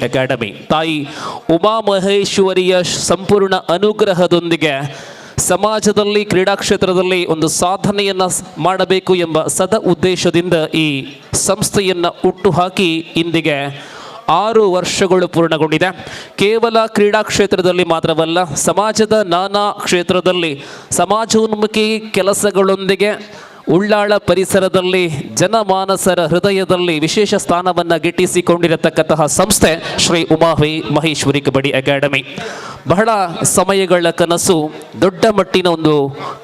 Academy. ತಾಯಿ ಉಮಾ ಮಹೇಶ್ವರಿಯ ಸಂಪೂರ್ಣ ಅನುಗ್ರಹದೊಂದಿಗೆ ಸಮಾಜದಲ್ಲಿ, ಕ್ರೀಡಾ ಕ್ಷೇತ್ರದಲ್ಲಿ ಒಂದು ಸಾಧನೆಯನ್ನು ಮಾಡಬೇಕು ಎಂಬ ಸದ ಉದ್ದೇಶದಿಂದ ಈ ಸಂಸ್ಥೆಯನ್ನು ಹುಟ್ಟುಹಾಕಿ ಇಂದಿಗೆ 6 ವರ್ಷಗಳು ಪೂರ್ಣಗೊಂಡಿದೆ. ಕೇವಲ ಕ್ರೀಡಾ ಕ್ಷೇತ್ರದಲ್ಲಿ ಮಾತ್ರವಲ್ಲ, ಸಮಾಜದ ನಾನಾ ಕ್ಷೇತ್ರದಲ್ಲಿ ಸಮಾಜೋನ್ಮುಖಿ ಕೆಲಸಗಳೊಂದಿಗೆ ಉಳ್ಳಾಳ ಪರಿಸರದಲ್ಲಿ ಜನಮಾನಸರ ಹೃದಯದಲ್ಲಿ ವಿಶೇಷ ಸ್ಥಾನವನ್ನು ಗಿಟ್ಟಿಸಿಕೊಂಡಿರತಕ್ಕಂತಹ ಸಂಸ್ಥೆ ಶ್ರೀ ಉಮಾ ಮಹೇಶ್ವರಿ ಕಬಡ್ಡಿ ಅಕಾಡೆಮಿ. ಬಹಳ ಸಮಯಗಳ ಕನಸು, ದೊಡ್ಡ ಮಟ್ಟಿನ ಒಂದು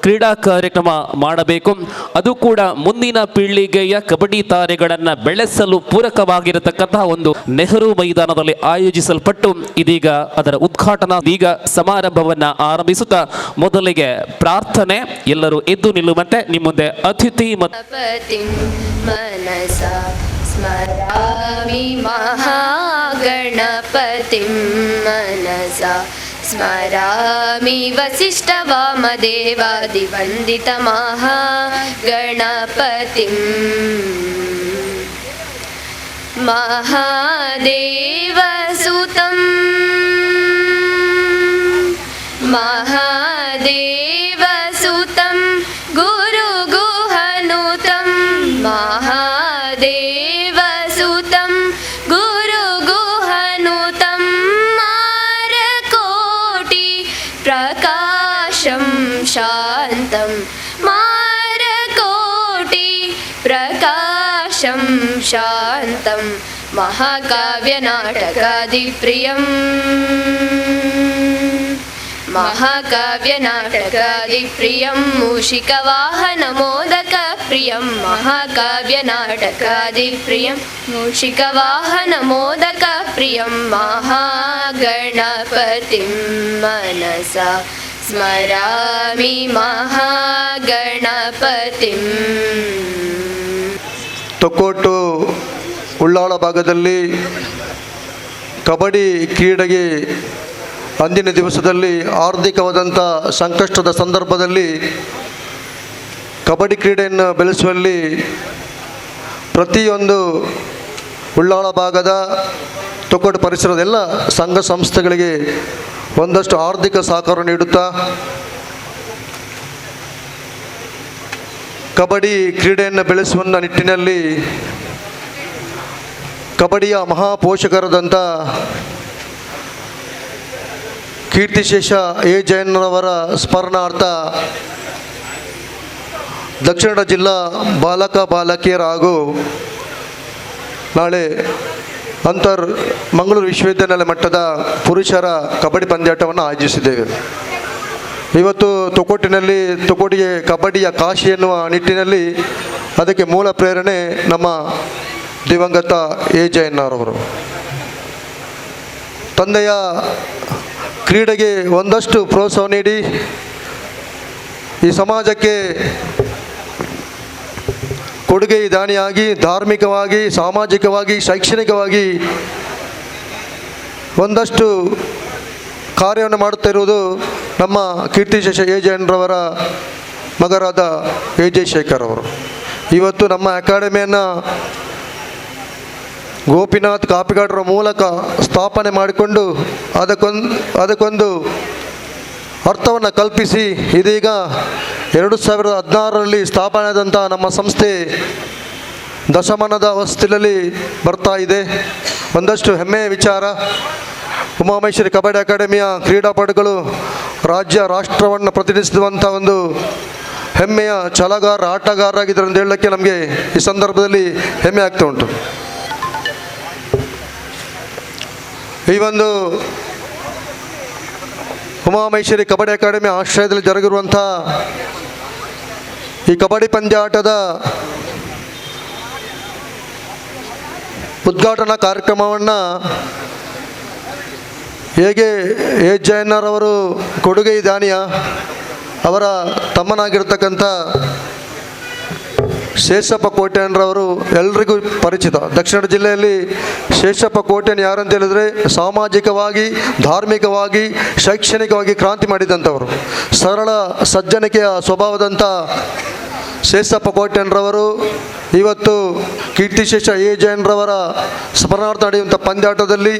ಕ್ರೀಡಾ ಕಾರ್ಯಕ್ರಮ ಮಾಡಬೇಕು, ಅದು ಕೂಡ ಮುಂದಿನ ಪೀಳಿಗೆಯ ಕಬಡ್ಡಿ ತಾರೆಗಳನ್ನು ಬೆಳೆಸಲು ಪೂರಕವಾಗಿರತಕ್ಕಂತಹ ಒಂದು ನೆಹರು ಮೈದಾನದಲ್ಲಿ ಆಯೋಜಿಸಲ್ಪಟ್ಟು ಇದೀಗ ಅದರ ಉದ್ಘಾಟನಾ ಈಗ ಸಮಾರಂಭವನ್ನು ಆರಂಭಿಸುತ್ತಾ ಮೊದಲಿಗೆ ಪ್ರಾರ್ಥನೆ. ಎಲ್ಲರೂ ಎದ್ದು ನಿಲ್ಲುವಂತೆ. ನಿಮ್ಮ ಮುಂದೆ ಅತಿಥಿ ಮತ್ತು गणपतिं मनसा स्मरामि, महागणपतिं मनसा स्मरामि, वसिष्ठवामदेवादिवन्दितमहागणपतिम्, महादेवसुतं, महादेवसुतं गुरुगुहनुतं, महादेवसुतं गुरुगुहनुतं, मारकोटि प्रकाशं शान्तं, मारकोटि प्रकाशं शान्तं, महाकाव्यनाटकादिप्रियम्, महाकाव्यनाटकादिप्रियं, मूषिकवाहनमोदकप्रियं, महाकाव्यनाटकादिप्रियं, मूषिकवाहनमोदकप्रियं, महागणपतिं मनसा स्मरामि, महागणपतिम्. ತೊಕ್ಕೊಟ್ಟು ಉಳ್ಳಾಳ ಭಾಗದಲ್ಲಿ ಕಬಡ್ಡಿ ಕ್ರೀಡೆಗೆ ಅಂದಿನ ದಿವಸದಲ್ಲಿ ಆರ್ಥಿಕವಾದಂಥ ಸಂಕಷ್ಟದ ಸಂದರ್ಭದಲ್ಲಿ ಕಬಡ್ಡಿ ಕ್ರೀಡೆಯನ್ನು ಬೆಳೆಸುವಲ್ಲಿ ಪ್ರತಿಯೊಂದು ಉಳ್ಳಾಳ ಭಾಗದ ತೊಕ್ಕೊಟ್ಟು ಪರಿಸರದ ಎಲ್ಲ ಸಂಘ ಸಂಸ್ಥೆಗಳಿಗೆ ಒಂದಷ್ಟು ಆರ್ಥಿಕ ಸಹಕಾರ ನೀಡುತ್ತಾ ಕಬಡ್ಡಿ ಕ್ರೀಡೆಯನ್ನು ಬೆಳೆಸುವ ನಿಟ್ಟಿನಲ್ಲಿ ಕಬಡ್ಡಿಯ ಮಹಾಪೋಷಕರಾದಂಥ ಕೀರ್ತಿಶೇಷ ಎ ಜಯಣ್ಣರವರ ಸ್ಮರಣಾರ್ಥ ದಕ್ಷಿಣ ಜಿಲ್ಲಾ ಬಾಲಕ ಬಾಲಕಿಯರ ಹಾಗೂ ನಾಳೆ ಅಂತರ್ ಮಂಗಳೂರು ವಿಶ್ವವಿದ್ಯಾನಿಲಯ ಮಟ್ಟದ ಪುರುಷರ ಕಬಡ್ಡಿ ಪಂದ್ಯಾಟವನ್ನು ಆಯೋಜಿಸಿದ್ದೇವೆ. ಇವತ್ತು ತೊಕ್ಕೊಟ್ಟಿನಲ್ಲಿ, ತೊಕ್ಕೊಟ್ಟಿಗೆ ಕಬಡ್ಡಿಯ ಕಾಶಿ ಎನ್ನುವ ನಿಟ್ಟಿನಲ್ಲಿ ಅದಕ್ಕೆ ಮೂಲ ಪ್ರೇರಣೆ ನಮ್ಮ ದಿವಂಗತ ಎ ಜಯಣ್ಣರವರು. ತಂದೆಯ ಕ್ರೀಡೆಗೆ ಒಂದಷ್ಟು ಪ್ರೋತ್ಸಾಹ ನೀಡಿ ಈ ಸಮಾಜಕ್ಕೆ ಕೊಡುಗೆ ದಾನಿಯಾಗಿ, ಧಾರ್ಮಿಕವಾಗಿ, ಸಾಮಾಜಿಕವಾಗಿ, ಶೈಕ್ಷಣಿಕವಾಗಿ ಒಂದಷ್ಟು ಕಾರ್ಯವನ್ನು ಮಾಡುತ್ತಿರುವುದು ನಮ್ಮ ಕೀರ್ತಿಶೇಷ ಎ ಜಯಣ್ಣರವರ ಮಗರಾದ ಎ ಜೆ ಶೇಖರ್ ಅವರು. ಇವತ್ತು ನಮ್ಮ ಅಕಾಡೆಮಿಯನ್ನು ಗೋಪಿನಾಥ್ ಕಾಪಿಕಾಡರ ಮೂಲಕ ಸ್ಥಾಪನೆ ಮಾಡಿಕೊಂಡು ಅದಕ್ಕೊಂದು ಅರ್ಥವನ್ನು ಕಲ್ಪಿಸಿ, ಇದೀಗ 2016ರಲ್ಲಿ ಸ್ಥಾಪನೆ ಆದಂಥ ನಮ್ಮ ಸಂಸ್ಥೆ ದಶಮಾನದ ಹೊಸ್ತಿಲಲ್ಲಿ ಬರ್ತಾ ಇದೆ. ಒಂದಷ್ಟು ಹೆಮ್ಮೆಯ ವಿಚಾರ. ಉಮಾಮಹೇಶ್ವರಿ ಕಬಡ್ಡಿ ಅಕಾಡೆಮಿಯ ಕ್ರೀಡಾಪಟುಗಳು ರಾಜ್ಯ, ರಾಷ್ಟ್ರವನ್ನು ಪ್ರತಿನಿಧಿಸುವಂಥ ಒಂದು ಹೆಮ್ಮೆಯ ಛಲಗಾರ ಆಟಗಾರರಾಗಿದ್ದಾರೆ ಅಂತ ಹೇಳಲಿಕ್ಕೆ ನಮಗೆ ಈ ಸಂದರ್ಭದಲ್ಲಿ ಹೆಮ್ಮೆ ಆಗ್ತಾ ಉಂಟು. ಈ ಒಂದು ಉಮಾಮಹೇಶ್ವರಿ ಕಬಡ್ಡಿ ಅಕಾಡೆಮಿ ಆಶ್ರಯದಲ್ಲಿ ಜರುಗಿರುವಂಥ ಈ ಕಬಡ್ಡಿ ಪಂದ್ಯಾಟದ ಉದ್ಘಾಟನಾ ಕಾರ್ಯಕ್ರಮವನ್ನು ಹೇಗೆ ಎ ಜಯಣ್ಣರವರು ಕೊಡುಗೆ ದಾನಿಯ ಅವರ ತಮ್ಮನಾಗಿರ್ತಕ್ಕಂಥ ಶೇಷಪ್ಪ ಕೋಟ್ಯಾನ್ರವರು ಎಲ್ರಿಗೂ ಪರಿಚಿತ. ದಕ್ಷಿಣ ಜಿಲ್ಲೆಯಲ್ಲಿ ಶೇಷಪ್ಪ ಕೋಟ್ಯಾನ್ ಯಾರಂತ ಹೇಳಿದರೆ, ಸಾಮಾಜಿಕವಾಗಿ, ಧಾರ್ಮಿಕವಾಗಿ, ಶೈಕ್ಷಣಿಕವಾಗಿ ಕ್ರಾಂತಿ ಮಾಡಿದಂಥವರು. ಸರಳ ಸಜ್ಜನಿಕೆಯ ಸ್ವಭಾವದಂಥ Sheshappa ಕೋಟ್ಯನ್ರವರು ಇವತ್ತು ಕೀರ್ತಿಶೇಷ ಎ ಜಯನ್ರವರ ಸ್ಮರಣಾರ್ಥ ನಡೆಯುವಂಥ ಪಂದ್ಯಾಟದಲ್ಲಿ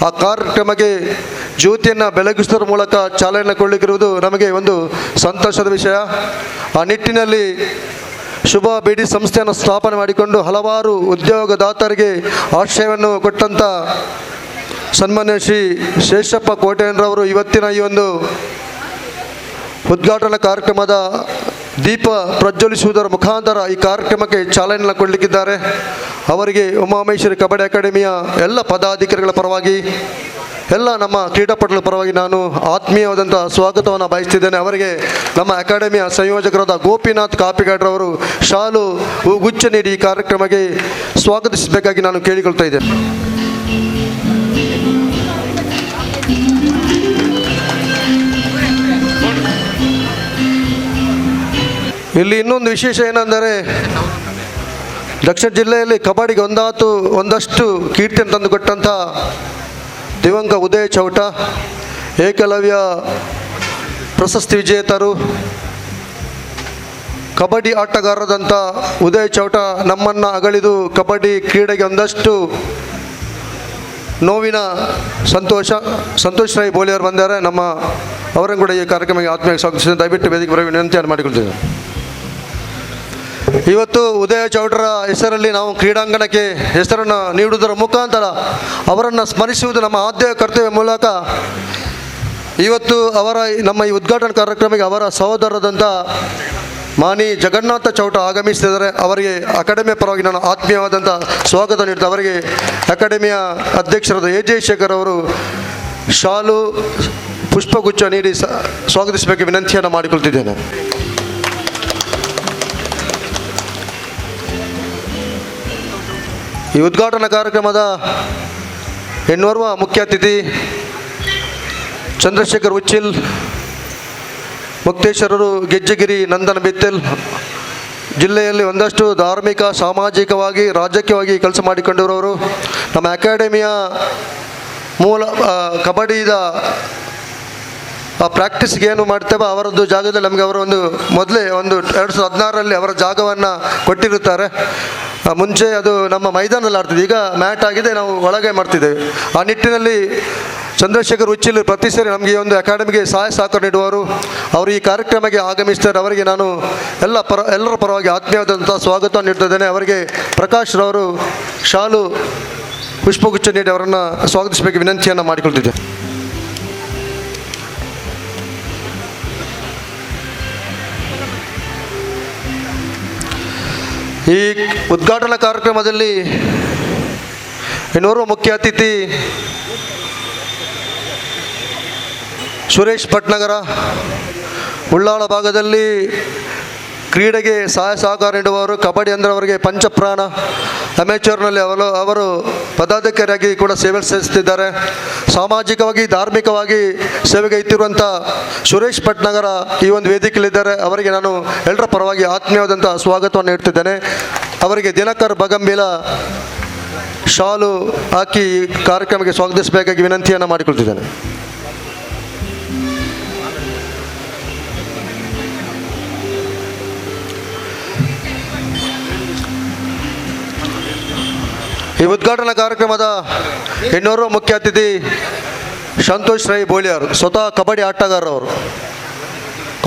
ಆ ಕಾರ್ಯಕ್ರಮಕ್ಕೆ ಜ್ಯೋತಿಯನ್ನು ಬೆಳಗಿಸುವುದರ ಮೂಲಕ ಚಾಲನೆ ಕೊಡಲಿಕ್ಕಿರುವುದು ನಮಗೆ ಒಂದು ಸಂತೋಷದ ವಿಷಯ. ಆ ನಿಟ್ಟಿನಲ್ಲಿ ಶುಭ ಬಿಡಿ ಸಂಸ್ಥೆಯನ್ನು ಸ್ಥಾಪನೆ ಮಾಡಿಕೊಂಡು ಹಲವಾರು ಉದ್ಯೋಗದಾತರಿಗೆ ಆಶ್ರಯವನ್ನು ಕೊಟ್ಟಂಥ ಸನ್ಮಾನ್ಯ ಶ್ರೀ ಶೇಷಪ್ಪ ಕೋಟ್ಯನ್ರವರು ಇವತ್ತಿನ ಈ ಒಂದು ಉದ್ಘಾಟನಾ ಕಾರ್ಯಕ್ರಮದ ದೀಪ ಪ್ರಜ್ವಲಿಸುವುದರ ಮುಖಾಂತರ ಈ ಕಾರ್ಯಕ್ರಮಕ್ಕೆ ಚಾಲನೆಯನ್ನು ಕೊಡಲಿಕ್ಕಿದ್ದಾರೆ. ಅವರಿಗೆ ಉಮಾಮಹೇಶ್ವರಿ ಕಬಡ್ಡಿ ಅಕಾಡೆಮಿಯ ಎಲ್ಲ ಪದಾಧಿಕಾರಿಗಳ ಪರವಾಗಿ, ಎಲ್ಲ ನಮ್ಮ ಕ್ರೀಡಾಪಟುಗಳ ಪರವಾಗಿ ನಾನು ಆತ್ಮೀಯವಾದಂಥ ಸ್ವಾಗತವನ್ನು ಬಯಸ್ತಿದ್ದೇನೆ. ಅವರಿಗೆ ನಮ್ಮ ಅಕಾಡೆಮಿಯ ಸಂಯೋಜಕರಾದ ಗೋಪಿನಾಥ್ ಕಾಪಿಗಾಡ್ರವರು ಶಾಲು ಹೂಗುಚ್ಛ ನೀಡಿ ಈ ಕಾರ್ಯಕ್ರಮಕ್ಕೆ ಸ್ವಾಗತಿಸಬೇಕಾಗಿ ನಾನು ಕೇಳಿಕೊಳ್ತಾ ಇದ್ದೇನೆ. ಇಲ್ಲಿ ಇನ್ನೊಂದು ವಿಶೇಷ ಏನೆಂದರೆ, ದಕ್ಷಿಣ ಜಿಲ್ಲೆಯಲ್ಲಿ ಕಬಡ್ಡಿಗೆ ಒಂದಷ್ಟು ಕೀರ್ತಿಯನ್ನು ತಂದುಕೊಟ್ಟಂಥ ದಿವಂಗ ಉದಯ ಚೌಟ, ಏಕಲವ್ಯ ಪ್ರಶಸ್ತಿ ವಿಜೇತರು, ಕಬಡ್ಡಿ ಆಟಗಾರರಾದಂಥ ಉದಯ ಚೌಟ ನಮ್ಮನ್ನು ಅಗಲಿದು ಕಬಡ್ಡಿ ಕ್ರೀಡೆಗೆ ಒಂದಷ್ಟು ನೋವಿನ ಸಂತೋಷ. ಸಂತೋಷ್ ರೈ ಬೋಲಿಯವರು ಬಂದಿದ್ದಾರೆ. ನಮ್ಮ ಅವರನ್ನು ಕೂಡ ಈ ಕಾರ್ಯಕ್ರಮಕ್ಕೆ ಆತ್ಮೀಯವಾಗಿ ಸ್ವಾಗತಿಸಿ ದಯವಿಟ್ಟು ವೇದಿಕೆ ಬರುವ ವಿನಂತಿಯನ್ನು ಮಾಡಿಕೊಳ್ತೇವೆ. ಇವತ್ತು ಉದಯ ಚೌಟರ ಹೆಸರಲ್ಲಿ ನಾವು ಕ್ರೀಡಾಂಗಣಕ್ಕೆ ಹೆಸರನ್ನು ನೀಡುವುದರ ಮುಖಾಂತರ ಅವರನ್ನು ಸ್ಮರಿಸುವುದು ನಮ್ಮ ಆದ್ಯ ಕರ್ತವ್ಯ ಮೂಲಕ ಇವತ್ತು ಅವರ ನಮ್ಮ ಈ ಉದ್ಘಾಟನಾ ಕಾರ್ಯಕ್ರಮಕ್ಕೆ ಅವರ ಸಹೋದರದಂಥ ಮಾನಿ ಜಗನ್ನಾಥ ಚೌಟ ಆಗಮಿಸಿದರೆ ಅವರಿಗೆ ಅಕಾಡೆಮಿಯ ಪರವಾಗಿ ನಾನು ಆತ್ಮೀಯವಾದಂಥ ಸ್ವಾಗತ ನೀಡ್ತಾ, ಅವರಿಗೆ ಅಕಾಡೆಮಿಯ ಅಧ್ಯಕ್ಷರಾದ ಎ ಜೆ ಶೇಖರ್ ಅವರು ಶಾಲು ಪುಷ್ಪಗುಚ್ಛ ನೀಡಿ ಸ್ವಾಗತಿಸಬೇಕು ವಿನಂತಿಯನ್ನು ಮಾಡಿಕೊಳ್ತಿದ್ದೇನೆ. ಈ ಉದ್ಘಾಟನಾ ಕಾರ್ಯಕ್ರಮದ ಇನ್ನೋರ್ವ ಮುಖ್ಯ ಅತಿಥಿ ಚಂದ್ರಶೇಖರ್ ಉಚ್ಚಿಲ್, ಮುಕ್ತೇಶ್ವರರು ಗೆಜ್ಜೆಗಿರಿ ನಂದನ ಬಿತ್ತಿಲ್ ಜಿಲ್ಲೆಯಲ್ಲಿ ಒಂದಷ್ಟು ಧಾರ್ಮಿಕ, ಸಾಮಾಜಿಕವಾಗಿ, ರಾಜಕೀಯವಾಗಿ ಕೆಲಸ ಮಾಡಿಕೊಂಡಿರೋರು. ನಮ್ಮ ಅಕಾಡೆಮಿಯ ಮೂಲ ಕಬಡ್ಡಿದ ಆ ಪ್ರಾಕ್ಟೀಸ್ಗೆ ಏನು ಮಾಡ್ತೇವೋ ಅವರದ್ದು ಜಾಗದಲ್ಲಿ ನಮಗೆ ಅವರು ಒಂದು ಮೊದಲೇ ಒಂದು 2016ರಲ್ಲಿ ಅವರ ಜಾಗವನ್ನು ಕೊಟ್ಟಿರುತ್ತಾರೆ. ಮುಂಚೆ ಅದು ನಮ್ಮ ಮೈದಾನದಲ್ಲಿ ಆಡ್ತಿದ್ವಿ, ಈಗ ಮ್ಯಾಟ್ ಆಗಿದೆ, ನಾವು ಒಳಗೆ ಮಾಡ್ತಿದ್ದೇವೆ. ಆ ನಿಟ್ಟಿನಲ್ಲಿ ಚಂದ್ರಶೇಖರ್ ಉಚ್ಚಿಲ್ ಪ್ರತಿ ಸರಿ ನಮಗೆ ಈ ಒಂದು ಅಕಾಡೆಮಿಗೆ ಸಹಾಯ ಸಹಕಾರ ನೀಡುವವರು. ಅವರು ಈ ಕಾರ್ಯಕ್ರಮಕ್ಕೆ ಆಗಮಿಸ್ತಾರೆ. ಅವರಿಗೆ ನಾನು ಎಲ್ಲರ ಪರವಾಗಿ ಆತ್ಮೀಯವಾದಂಥ ಸ್ವಾಗತವನ್ನು ನೀಡ್ತಿದ್ದೇನೆ. ಅವರಿಗೆ ಪ್ರಕಾಶ್ ರವರು ಶಾಲು ಪುಷ್ಪಗುಚ್ಛ ನೀಡಿ ಅವರನ್ನು ಸ್ವಾಗತಿಸಬೇಕು ವಿನಂತಿಯನ್ನು ಮಾಡಿಕೊಳ್ತಿದ್ದೆ. ಈ ಉದ್ಘಾಟನಾ ಕಾರ್ಯಕ್ರಮದಲ್ಲಿ ಇನ್ನೋರ್ವ ಮುಖ್ಯ ಅತಿಥಿ ಸುರೇಶ್ ಭಟ್ನಗರ, ಉಳ್ಳಾಳ ಭಾಗದಲ್ಲಿ ಕ್ರೀಡೆಗೆ ಸಹಾಯ ಸಹಕಾರ ನೀಡುವವರು. ಕಬಡ್ಡಿ ಅಂದರೆ ಅವರಿಗೆ ಪಂಚಪ್ರಾಣ. ಅಮೇಚರ್ನಲ್ಲಿ ಅವರು ಪದಾಧಿಕಾರಿಯಾಗಿ ಕೂಡ ಸೇವೆ ಸಲ್ಲಿಸುತ್ತಿದ್ದಾರೆ. ಸಾಮಾಜಿಕವಾಗಿ, ಧಾರ್ಮಿಕವಾಗಿ ಸೇವೆಗೈತಿರುವಂಥ ಸುರೇಶ್ ಭಟ್ನಗರ ಈ ಒಂದು ವೇದಿಕೆಯಲ್ಲಿದ್ದಾರೆ. ಅವರಿಗೆ ನಾನು ಎಲ್ಲರ ಪರವಾಗಿ ಆತ್ಮೀಯವಾದಂಥ ಸ್ವಾಗತವನ್ನು ನೀಡ್ತಿದ್ದೇನೆ. ಅವರಿಗೆ ದಿನಕರ್ ಬಗಂಬಿಲ ಶಾಲು ಹಾಕಿ ಈ ಕಾರ್ಯಕ್ರಮಕ್ಕೆ ಸ್ವಾಗತಿಸಬೇಕಾಗಿ ವಿನಂತಿಯನ್ನು ಮಾಡಿಕೊಳ್ತಿದ್ದೇನೆ. ಈ ಉದ್ಘಾಟನಾ ಕಾರ್ಯಕ್ರಮದ ಇನ್ನೋರ್ವ ಮುಖ್ಯ ಅತಿಥಿ ಸಂತೋಷ್ ರೈ ಬೋಳಿಯಾರ್, ಸ್ವತಃ ಕಬಡ್ಡಿ ಆಟಗಾರರವರು.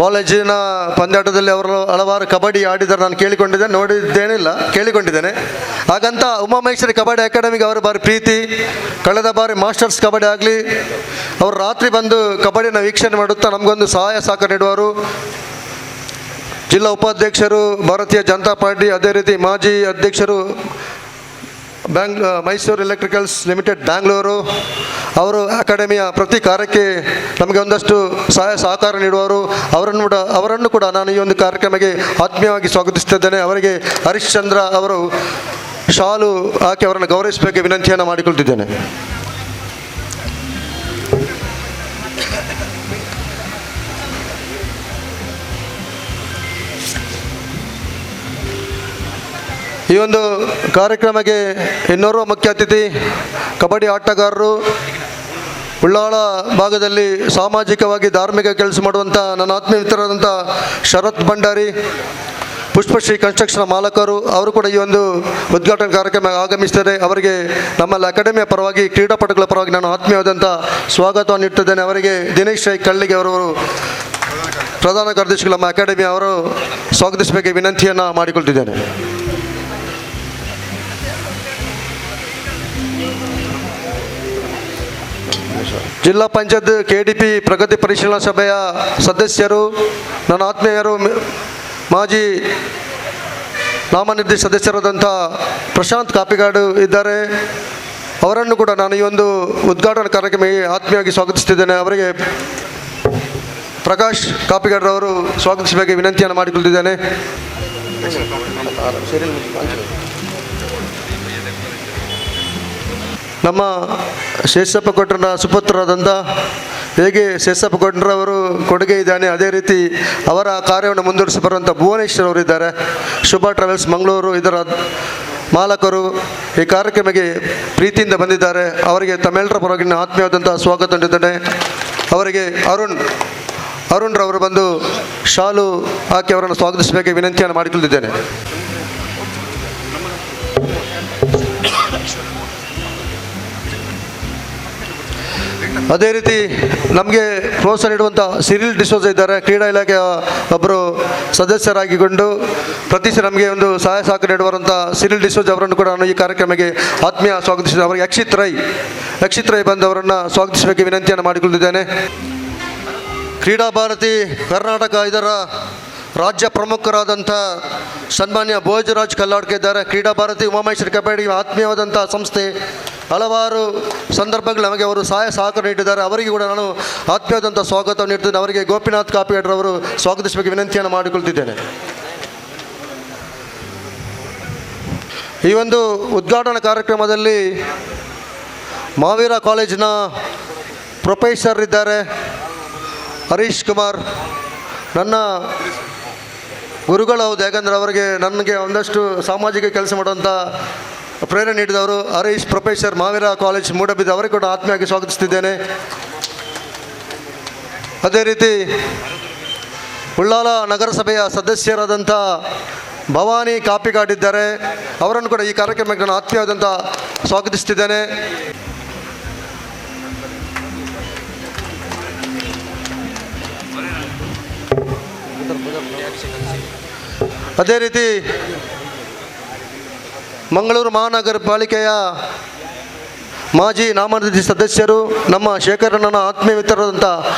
ಕಾಲೇಜಿನ ಪಂದ್ಯಾಟದಲ್ಲಿ ಅವರು ಹಲವಾರು ಕಬಡ್ಡಿ ಆಡಿದ್ದಾರೆ, ನಾನು ಕೇಳಿಕೊಂಡಿದ್ದೇನೆ, ನೋಡಿದ್ದೇನಿಲ್ಲ, ಕೇಳಿಕೊಂಡಿದ್ದೇನೆ. ಹಾಗಂತ ಉಮಾಮಹೇಶ್ವರಿ ಕಬಡ್ಡಿ ಅಕಾಡೆಮಿಗೆ ಅವರು ಬಾರಿ ಪ್ರೀತಿ. ಕಳೆದ ಬಾರಿ ಮಾಸ್ಟರ್ಸ್ ಕಬಡ್ಡಿ ಆಗಲಿ, ಅವರು ರಾತ್ರಿ ಬಂದು ಕಬಡ್ಡಿನ ವೀಕ್ಷಣೆ ಮಾಡುತ್ತಾ ನಮಗೊಂದು ಸಹಾಯ ಸಹಕಾರ ನೀಡುವರು. ಜಿಲ್ಲಾ ಉಪಾಧ್ಯಕ್ಷರು ಭಾರತೀಯ ಜನತಾ ಪಾರ್ಟಿ, ಅದೇ ರೀತಿ ಮಾಜಿ ಅಧ್ಯಕ್ಷರು ಮೈಸೂರು ಎಲೆಕ್ಟ್ರಿಕಲ್ಸ್ ಲಿಮಿಟೆಡ್ ಬ್ಯಾಂಗ್ಳೂರು. ಅವರು ಅಕಾಡೆಮಿಯ ಪ್ರತಿ ಕಾರ್ಯಕ್ಕೆ ನಮಗೆ ಒಂದಷ್ಟು ಸಹಾಯ ಸಹಕಾರ ನೀಡುವವರು. ಅವರನ್ನು ಕೂಡ ನಾನು ಈ ಒಂದು ಕಾರ್ಯಕ್ರಮಕ್ಕೆ ಆತ್ಮೀಯವಾಗಿ ಸ್ವಾಗತಿಸುತ್ತಿದ್ದೇನೆ. ಅವರಿಗೆ ಹರಿಶ್ಚಂದ್ರ ಅವರು ಶಾಲು ಹಾಕಿ ಅವರನ್ನು ಗೌರವಿಸಬೇಕು ವಿನಂತಿಯನ್ನು ಮಾಡಿಕೊಳ್ತಿದ್ದೇನೆ. ಈ ಒಂದು ಕಾರ್ಯಕ್ರಮಕ್ಕೆ ಇನ್ನೋರ್ವ ಮುಖ್ಯ ಅತಿಥಿ ಕಬಡ್ಡಿ ಆಟಗಾರರು, ಉಳ್ಳಾಳ ಭಾಗದಲ್ಲಿ ಸಾಮಾಜಿಕವಾಗಿ ಧಾರ್ಮಿಕ ಕೆಲಸ ಮಾಡುವಂಥ ನನ್ನ ಆತ್ಮೀಯ ಮಿತ್ರರಾದಂಥ ಶರತ್ ಭಂಡಾರಿ, ಪುಷ್ಪಶ್ರೀ ಕನ್ಸ್ಟ್ರಕ್ಷನ್ ಮಾಲಕರು, ಅವರು ಕೂಡ ಈ ಒಂದು ಉದ್ಘಾಟನಾ ಕಾರ್ಯಕ್ರಮ ಆಗಮಿಸ್ತಾರೆ. ಅವರಿಗೆ ನಮ್ಮಲ್ಲಿ ಅಕಾಡೆಮಿಯ ಪರವಾಗಿ, ಕ್ರೀಡಾಪಟುಗಳ ಪರವಾಗಿ ನಾನು ಆತ್ಮೀಯವಾದಂಥ ಸ್ವಾಗತವನ್ನು ಇಟ್ಟಿದ್ದೇನೆ. ಅವರಿಗೆ ದಿನೇಶ್ ರೈ ಕಳ್ಳಿಗೆ ಅವರು ಪ್ರಧಾನ ಕಾರ್ಯದರ್ಶಿಗಳು ನಮ್ಮ ಅಕಾಡೆಮಿ ಅವರು ಸ್ವಾಗತಿಸಬೇಕು ವಿನಂತಿಯನ್ನು ಮಾಡಿಕೊಳ್ತಿದ್ದೇನೆ. ಜಿಲ್ಲಾ ಪಂಚಾಯತ್ ಕೆಡಿಪಿ ಪ್ರಗತಿ ಪರಿಶೀಲನಾ ಸಭೆಯ ಸದಸ್ಯರು, ನನ್ನ ಆತ್ಮೀಯರು, ಮಾಜಿ ನಾಮನಿರ್ದೇಶ ಸದಸ್ಯರಾದಂಥ ಪ್ರಶಾಂತ್ ಕಾಪಿಗಾಡು ಇದ್ದಾರೆ. ಅವರನ್ನು ಕೂಡ ನಾನು ಈ ಒಂದು ಉದ್ಘಾಟನಾ ಕಾರ್ಯಕ್ರಮಕ್ಕೆ ಆತ್ಮೀಯವಾಗಿ ಸ್ವಾಗತಿಸುತ್ತಿದ್ದೇನೆ. ಅವರಿಗೆ ಪ್ರಕಾಶ್ ಕಾಪಿಗಾಡ್ರವರು ಸ್ವಾಗತಿಸಬೇಕು ವಿನಂತಿಯನ್ನು ಮಾಡಿಕೊಳ್ಳುತ್ತಿದ್ದೇನೆ. ನಮ್ಮ ಶೇಷಪ್ಪ ಕೊಟ್ರನ ಸುಪುತ್ರರಾದಂಥ ಹೇಗೆ ಶೇಷಪ್ಪ ಕೊಟ್ರವರು ಕೊಡುಗೆ ಇದ್ದಾನೆ, ಅದೇ ರೀತಿ ಅವರ ಕಾರ್ಯವನ್ನು ಮುಂದುವರಿಸಿ ಬರುವಂಥ ಭುವನೇಶ್ವರ್ ಅವರಿದ್ದಾರೆ. ಶುಭ ಟ್ರಾವೆಲ್ಸ್ ಮಂಗಳೂರು ಇದರ ಮಾಲಕರು ಈ ಕಾರ್ಯಕ್ರಮಕ್ಕೆ ಪ್ರೀತಿಯಿಂದ ಬಂದಿದ್ದಾರೆ. ಅವರಿಗೆ ತಮ್ಮೆಲ್ಲರ ಪರವಾಗಿ ಆತ್ಮೀಯವಾದಂಥ ಸ್ವಾಗತ ನೀಡಿದ್ದೇನೆ. ಅವರಿಗೆ ಅರುಣ್ರವರು ಬಂದು ಶಾಲು ಹಾಕಿ ಅವರನ್ನು ಸ್ವಾಗತಿಸಬೇಕು ವಿನಂತಿಯನ್ನು ಮಾಡಿಕೊಳ್ಳಿದ್ದೇನೆ. ಅದೇ ರೀತಿ ನಮಗೆ ಪ್ರೋತ್ಸಾಹ ನೀಡುವಂಥ ಸಿರಿಲ್ ಡಿಸೋಜ ಇದ್ದಾರೆ. ಕ್ರೀಡಾ ಇಲಾಖೆಯ ಒಬ್ಬರು ಸದಸ್ಯರಾಗಿಕೊಂಡು ಪ್ರತಿ ಸಲ ನಮಗೆ ಒಂದು ಸಹಾಯ ಸಹಕಾರ ನೀಡುವಂಥ ಸಿರಿಲ್ ಡಿಸೋಜ್ ಅವರನ್ನು ಕೂಡ ನಾನು ಈ ಕಾರ್ಯಕ್ರಮಕ್ಕೆ ಆತ್ಮೀಯ ಸ್ವಾಗತಿಸಿದೆ. ಅವರಿಗೆ ಅಕ್ಷಿತ್ ರೈ ಬಂದವರನ್ನು ಸ್ವಾಗತಿಸಬೇಕು ವಿನಂತಿಯನ್ನು ಮಾಡಿಕೊಳ್ಳಿದ್ದೇನೆ. ಕ್ರೀಡಾ ಭಾರತಿ ಕರ್ನಾಟಕ ಇದರ ರಾಜ್ಯ ಪ್ರಮುಖರಾದಂಥ ಸನ್ಮಾನ್ಯ ಭೋಜರಾಜ್ ಕಲ್ಲಾಡ್ಕೆ ಇದ್ದಾರೆ. ಕ್ರೀಡಾ ಭಾರತಿ ಉಮಾಮಹೇಶ್ವರಿ ಕಬಡ್ಡಿ ಆತ್ಮೀಯವಾದಂಥ ಸಂಸ್ಥೆ, ಹಲವಾರು ಸಂದರ್ಭಗಳು ನಮಗೆ ಅವರು ಸಹಾಯ ಸಹಕಾರ ನೀಡಿದ್ದಾರೆ. ಅವರಿಗೆ ಕೂಡ ನಾನು ಆತ್ಮೀಯವಾದಂಥ ಸ್ವಾಗತವನ್ನು ನೀಡ್ತೇನೆ. ಅವರಿಗೆ ಗೋಪಿನಾಥ್ ಕಾಪಿಯಡ್ರವರು ಸ್ವಾಗತಿಸಬೇಕು ವಿನಂತಿಯನ್ನು ಮಾಡಿಕೊಳ್ತಿದ್ದೇನೆ. ಈ ಒಂದು ಉದ್ಘಾಟನಾ ಕಾರ್ಯಕ್ರಮದಲ್ಲಿ ಮಹಾವೀರ ಕಾಲೇಜಿನ ಪ್ರೊಫೆಸರ್ ಇದ್ದಾರೆ ಹರೀಶ್ ಕುಮಾರ್. ನನ್ನ ಗುರುಗಳು ಹೌದು, ಯಾಕಂದರೆ ಅವರಿಗೆ ನನಗೆ ಒಂದಷ್ಟು ಸಾಮಾಜಿಕ ಕೆಲಸ ಮಾಡುವಂಥ ಪ್ರೇರಣೆ ನೀಡಿದವರು ಹರೀಶ್ ಪ್ರೊಫೆಸರ್, ಮಹಾವೀರ ಕಾಲೇಜ್ ಮೂಡಬಿದ್ದ, ಅವರಿಗೆ ಕೂಡ ಆತ್ಮೀಯವಾಗಿ ಸ್ವಾಗತಿಸುತ್ತಿದ್ದೇನೆ. ಅದೇ ರೀತಿ ಉಳ್ಳಾಲ ನಗರಸಭೆಯ ಸದಸ್ಯರಾದಂಥ ಭವಾನಿ ಕಾಪಿಗಾಡಿದ್ದಾರೆ, ಅವರನ್ನು ಕೂಡ ಈ ಕಾರ್ಯಕ್ರಮಕ್ಕೆ ನಾನು ಆತ್ಮೀಯವಾದಂಥ ಸ್ವಾಗತಿಸುತ್ತಿದ್ದೇನೆ. ಅದೇ ರೀತಿ ಮಂಗಳೂರು ಮಹಾನಗರ ಪಾಲಿಕೆಯ ಮಾಜಿ ನಾಮನಿರ್ದೇಶಿತ ಸದಸ್ಯರು ನಮ್ಮ ಶೇಖರಣ್ಣನ ಆತ್ಮೀಯ ಮಿತ್ರರಾದಂಥ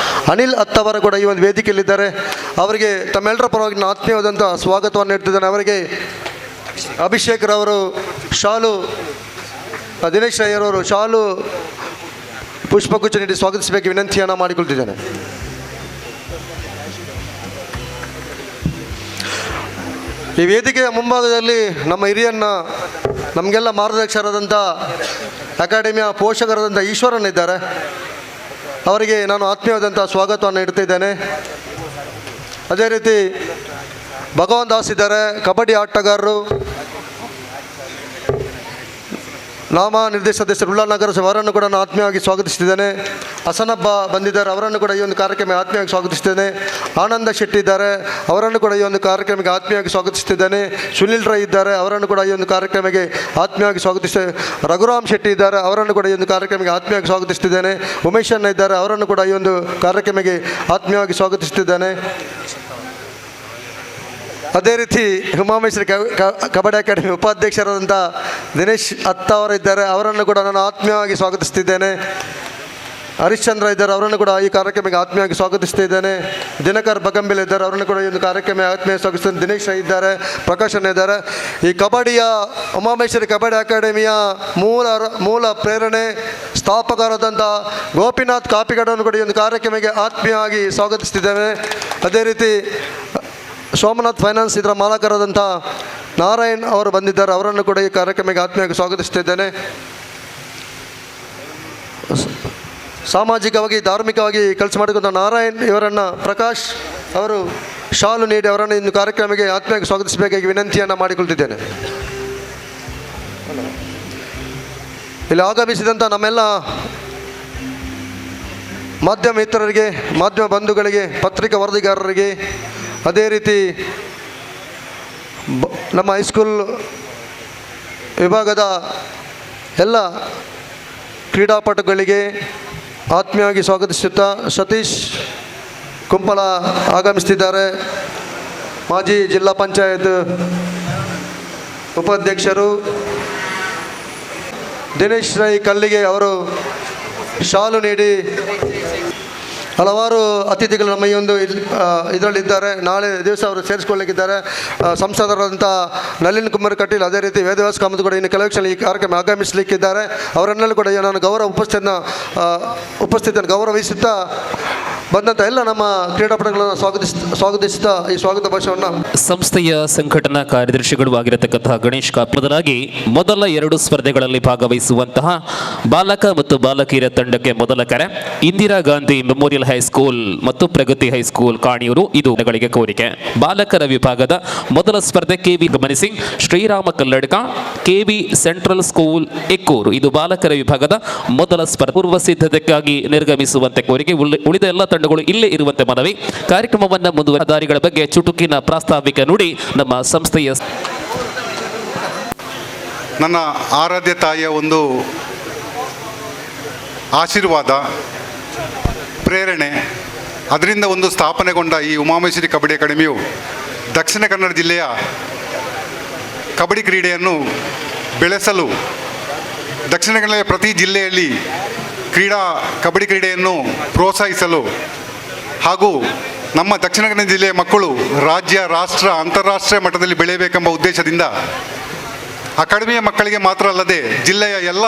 ಅನಿಲ್ ಅತ್ತವರ ಕೂಡ ಈ ಒಂದು ವೇದಿಕೆಯಲ್ಲಿದ್ದಾರೆ. ಅವರಿಗೆ ತಮ್ಮೆಲ್ಲರ ಪರವಾಗಿ ನಾನು ಆತ್ಮೀಯವಾದಂಥ ಸ್ವಾಗತವನ್ನು ನೀಡ್ತಿದ್ದೇನೆ. ಅವರಿಗೆ ಅಭಿಷೇಕ್ರವರು ಶಾಲು, ದಿನೇಶ್ ರೈಯರವರು ಶಾಲು ಪುಷ್ಪಗುಚ್ಛ ನೀಡಿ ಸ್ವಾಗತಿಸಬೇಕು ವಿನಂತಿಯನ್ನು ಮಾಡಿಕೊಳ್ತಿದ್ದೇನೆ. ಈ ವೇದಿಕೆಯ ಮುಂಭಾಗದಲ್ಲಿ ನಮ್ಮ ಹಿರಿಯನ್ನ, ನಮಗೆಲ್ಲ ಮಾರ್ಗದರ್ಶಕರಾದಂಥ ಅಕಾಡೆಮಿಯ ಪೋಷಕರಾದಂಥ ಈಶ್ವರನಿದ್ದಾರೆ. ಅವರಿಗೆ ನಾನು ಆತ್ಮೀಯವಾದಂಥ ಸ್ವಾಗತವನ್ನು ಇಡ್ತಿದ್ದೇನೆ. ಅದೇ ರೀತಿ ಭಗವಾನ್ ದಾಸ್ ಇದ್ದಾರೆ, ಕಬಡ್ಡಿ ಆಟಗಾರರು, ನಾಮ ನಿರ್ದೇಶ ಸದಸ್ಯರು ಉಳ್ಳಾಲ ನಗರಸಭೆ, ಅವರನ್ನು ಕೂಡ ನಾನು ಆತ್ಮೀಯವಾಗಿ ಸ್ವಾಗತಿಸ್ತಿದ್ದೇನೆ. ಹಸನಬ್ಬ ಬಂದಿದ್ದಾರೆ, ಅವರನ್ನು ಕೂಡ ಈ ಒಂದು ಕಾರ್ಯಕ್ರಮ ಆತ್ಮೀಯವಾಗಿ ಸ್ವಾಗತಿಸ್ತೇನೆ. ಆನಂದ ಶೆಟ್ಟಿ ಇದ್ದಾರೆ, ಅವರನ್ನು ಕೂಡ ಈ ಒಂದು ಕಾರ್ಯಕ್ರಮಕ್ಕೆ ಆತ್ಮೀಯವಾಗಿ ಸ್ವಾಗತಿಸ್ತಿದ್ದೇನೆ. ಸುನಿಲ್ ರೈ ಇದ್ದಾರೆ, ಅವರನ್ನು ಕೂಡ ಈ ಒಂದು ಕಾರ್ಯಕ್ರಮಕ್ಕೆ ಆತ್ಮೀಯವಾಗಿ ಸ್ವಾಗತಿಸ್ತೇನೆ. ರಘುರಾಮ್ ಶೆಟ್ಟಿ ಇದ್ದಾರೆ, ಅವರನ್ನು ಕೂಡ ಈ ಒಂದು ಕಾರ್ಯಕ್ರಮಕ್ಕೆ ಆತ್ಮೀಯವಾಗಿ ಸ್ವಾಗತಿಸ್ತಿದ್ದೇನೆ. ಉಮೇಶ್ ಅಣ್ಣ ಇದ್ದಾರೆ, ಅವರನ್ನು ಕೂಡ ಈ ಒಂದು ಕಾರ್ಯಕ್ರಮಕ್ಕೆ ಆತ್ಮೀಯವಾಗಿ ಸ್ವಾಗತಿಸ್ತಿದ್ದೇನೆ. ಅದೇ ರೀತಿ ಉಮಾಮಹೇಶ್ವರಿ ಕಬಡ್ಡಿ ಅಕಾಡೆಮಿ ಉಪಾಧ್ಯಕ್ಷರಾದಂಥ ದಿನೇಶ್ ಅತ್ತ ಅವರಿದ್ದಾರೆ, ಅವರನ್ನು ಕೂಡ ನಾನು ಆತ್ಮೀಯವಾಗಿ ಸ್ವಾಗತಿಸ್ತಿದ್ದೇನೆ. ಹರಿಶ್ಚಂದ್ರ ಇದ್ದಾರೆ, ಅವರನ್ನು ಕೂಡ ಈ ಕಾರ್ಯಕ್ರಮಕ್ಕೆ ಆತ್ಮೀಯವಾಗಿ ಸ್ವಾಗತಿಸ್ತಿದ್ದೇನೆ. ದಿನಕರ್ ಬಗಂಬಿಲ್ ಇದ್ದಾರೆ, ಅವರನ್ನು ಕೂಡ ಈ ಒಂದು ಕಾರ್ಯಕ್ರಮ ಆತ್ಮೀಯ ಸ್ವಾಗತಿಸ್ತೇನೆ. ದಿನೇಶ್ ಇದ್ದಾರೆ, ಪ್ರಕಾಶ್ ಇದ್ದಾರೆ. ಈ ಕಬಡ್ಡಿಯ ಉಮಾಮಹೇಶ್ವರಿ ಕಬಡ್ಡಿ ಅಕಾಡೆಮಿಯ ಮೂಲ ಪ್ರೇರಣೆ ಸ್ಥಾಪಕರಾದಂಥ ಗೋಪಿನಾಥ್ ಕಾಪಿಗಡನ್ನು ಕೂಡ ಈ ಒಂದು ಕಾರ್ಯಕ್ರಮಕ್ಕೆ ಆತ್ಮೀಯವಾಗಿ ಸ್ವಾಗತಿಸ್ತಿದ್ದೇನೆ. ಅದೇ ರೀತಿ ಸೋಮನಾಥ್ ಫೈನಾನ್ಸ್ ಇದರ ಮಾಲಕರಾದಂಥ ನಾರಾಯಣ್ ಅವರು ಬಂದಿದ್ದಾರೆ, ಅವರನ್ನು ಕೂಡ ಈ ಕಾರ್ಯಕ್ರಮಕ್ಕೆ ಆತ್ಮೀಯವಾಗಿ ಸ್ವಾಗತಿಸ್ತಿದ್ದೇನೆ. ಸಾಮಾಜಿಕವಾಗಿ ಧಾರ್ಮಿಕವಾಗಿ ಕೆಲಸ ಮಾಡಿಕೊಂಡ ನಾರಾಯಣ್ ಇವರನ್ನು ಪ್ರಕಾಶ್ ಅವರು ಶಾಲು ನೀಡಿ ಅವರನ್ನು ಇಂದು ಕಾರ್ಯಕ್ರಮಕ್ಕೆ ಆತ್ಮೀಯವಾಗಿ ಸ್ವಾಗತಿಸಬೇಕಾಗಿ ವಿನಂತಿಯನ್ನು ಮಾಡಿಕೊಳ್ತಿದ್ದೇನೆ. ಇಲ್ಲಿ ಆಗಮಿಸಿದಂಥ ನಮ್ಮೆಲ್ಲ ಮಾಧ್ಯಮ ಮಿತ್ರರಿಗೆ, ಮಾಧ್ಯಮ ಬಂಧುಗಳಿಗೆ, ಪತ್ರಿಕಾ ವರದಿಗಾರರಿಗೆ, ಅದೇ ರೀತಿ ನಮ್ಮ ಹೈಸ್ಕೂಲ್ ವಿಭಾಗದ ಎಲ್ಲ ಕ್ರೀಡಾಪಟುಗಳಿಗೆ ಆತ್ಮೀಯವಾಗಿ ಸ್ವಾಗತಿಸುತ್ತಾ ಸತೀಶ್ ಕುಂಪಲ ಆಗಮಿಸ್ತಿದ್ದಾರೆ. ಮಾಜಿ ಜಿಲ್ಲಾ ಪಂಚಾಯತ್ ಉಪಾಧ್ಯಕ್ಷರು ದಿನೇಶ್ ರೈ ಕಲ್ಲಿಗೆ ಅವರು ಶಾಲು ನೀಡಿ, ಹಲವಾರು ಅತಿಥಿಗಳು ನಮ್ಮ ಈ ಒಂದು ಇದರಲ್ಲಿದ್ದಾರೆ. ನಾಳೆ ದಿವಸ ಅವರು ಸೇರಿಸಿಕೊಳ್ಳಲಿಕ್ಕಿದ್ದಾರೆ. ಸಂಸದರಾದಂಥ ನಳಿನ್ ಕುಮಾರ್ ಕಟೀಲ್, ಅದೇ ರೀತಿ ವೇದವ್ಯಾಸ ಕಾಮತ್ ಕೂಡ ಇನ್ನು ಕೆಲವು ಕ್ಷಣ ಈ ಕಾರ್ಯಕ್ರಮ ಆಗಮಿಸಲಿಕ್ಕಿದ್ದಾರೆ. ಅವರನ್ನೆಲ್ಲ ಕೂಡ ನಾನು ಗೌರವ ಉಪಸ್ಥಿತಿಯನ್ನು ಗೌರವಿಸುತ್ತಾ, ಬಂದಂಥ ಎಲ್ಲ ನಮ್ಮ ಕ್ರೀಡಾಪಟುಗಳನ್ನು ಸ್ವಾಗತಿಸುತ್ತಾ ಈ ಸ್ವಾಗತ ಭಾಷಣವನ್ನು ಸಂಸ್ಥೆಯ ಸಂಘಟನಾ ಕಾರ್ಯದರ್ಶಿಗಳು ಆಗಿರತಕ್ಕಂತಹ ಗಣೇಶ್ ಕಾಪ್. ಮೊದಲಾಗಿ ಮೊದಲ ಎರಡು ಸ್ಪರ್ಧೆಗಳಲ್ಲಿ ಭಾಗವಹಿಸುವಂತಹ ಬಾಲಕ ಮತ್ತು ಬಾಲಕಿಯರ ತಂಡಕ್ಕೆ ಮೊದಲ ಕರೆ. ಇಂದಿರಾ ಗಾಂಧಿ ಮೆಮೋರಿಯಲ್ ಹೈಸ್ಕೂಲ್ ಮತ್ತು ಪ್ರಗತಿ ಹೈಸ್ಕೂಲ್, ಕಾಣಿಯೂರು, ಇದು ಗಳಿಗೆ ಕೋರಿಕೆ. ಬಾಲಕರ ವಿಭಾಗದ ಮೊದಲ ಸ್ಪರ್ಧೆ ಕೆವಿ ಗಮನಿಸಿ, Sri Rama Kalladka, KV central school, Ekkur. ಇದು ಬಾಲಕರ ವಿಭಾಗದ ಮೊದಲ ಸ್ಪರ್ಧೆ. ಪೂರ್ವ ಸಿದ್ಧತೆಗಾಗಿ ನಿರ್ಗಮಿಸುವಂತೆ ಕೋರಿಕೆ. ಉಳಿದ ಎಲ್ಲ ತಂಡಗಳು ಇಲ್ಲೇ ಇರುವಂತೆ ಮನವಿ. ಕಾರ್ಯಕ್ರಮವನ್ನು ಮುಂದುವರಿದಾರಿಗಳ ಬಗ್ಗೆ ಚುಟುಕಿನ ಪ್ರಾಸ್ತಾವಿಕ ನುಡಿ ನಮ್ಮ ಸಂಸ್ಥೆಯ ನನ್ನ ಆರಾಧ್ಯ ತಾಯಿಯ ಒಂದು ಆಶೀರ್ವಾದ, ಪ್ರೇರಣೆ, ಅದರಿಂದ ಒಂದು ಸ್ಥಾಪನೆಗೊಂಡ ಈ ಉಮಾಮಹೇಶ್ವರಿ ಕಬಡ್ಡಿ ಅಕಾಡೆಮಿಯು ದಕ್ಷಿಣ ಕನ್ನಡ ಜಿಲ್ಲೆಯ ಕಬಡ್ಡಿ ಕ್ರೀಡೆಯನ್ನು ಬೆಳೆಸಲು, ದಕ್ಷಿಣ ಕನ್ನಡ ಪ್ರತಿ ಜಿಲ್ಲೆಯಲ್ಲಿ ಕಬಡ್ಡಿ ಕ್ರೀಡೆಯನ್ನು ಪ್ರೋತ್ಸಾಹಿಸಲು ಹಾಗೂ ನಮ್ಮ ದಕ್ಷಿಣ ಕನ್ನಡ ಜಿಲ್ಲೆಯ ಮಕ್ಕಳು ರಾಜ್ಯ, ರಾಷ್ಟ್ರ, ಅಂತಾರಾಷ್ಟ್ರೀಯ ಮಟ್ಟದಲ್ಲಿ ಬೆಳೆಯಬೇಕೆಂಬ ಉದ್ದೇಶದಿಂದ ಅಕಾಡೆಮಿಯ ಮಕ್ಕಳಿಗೆ ಮಾತ್ರ ಅಲ್ಲದೆ ಜಿಲ್ಲೆಯ ಎಲ್ಲ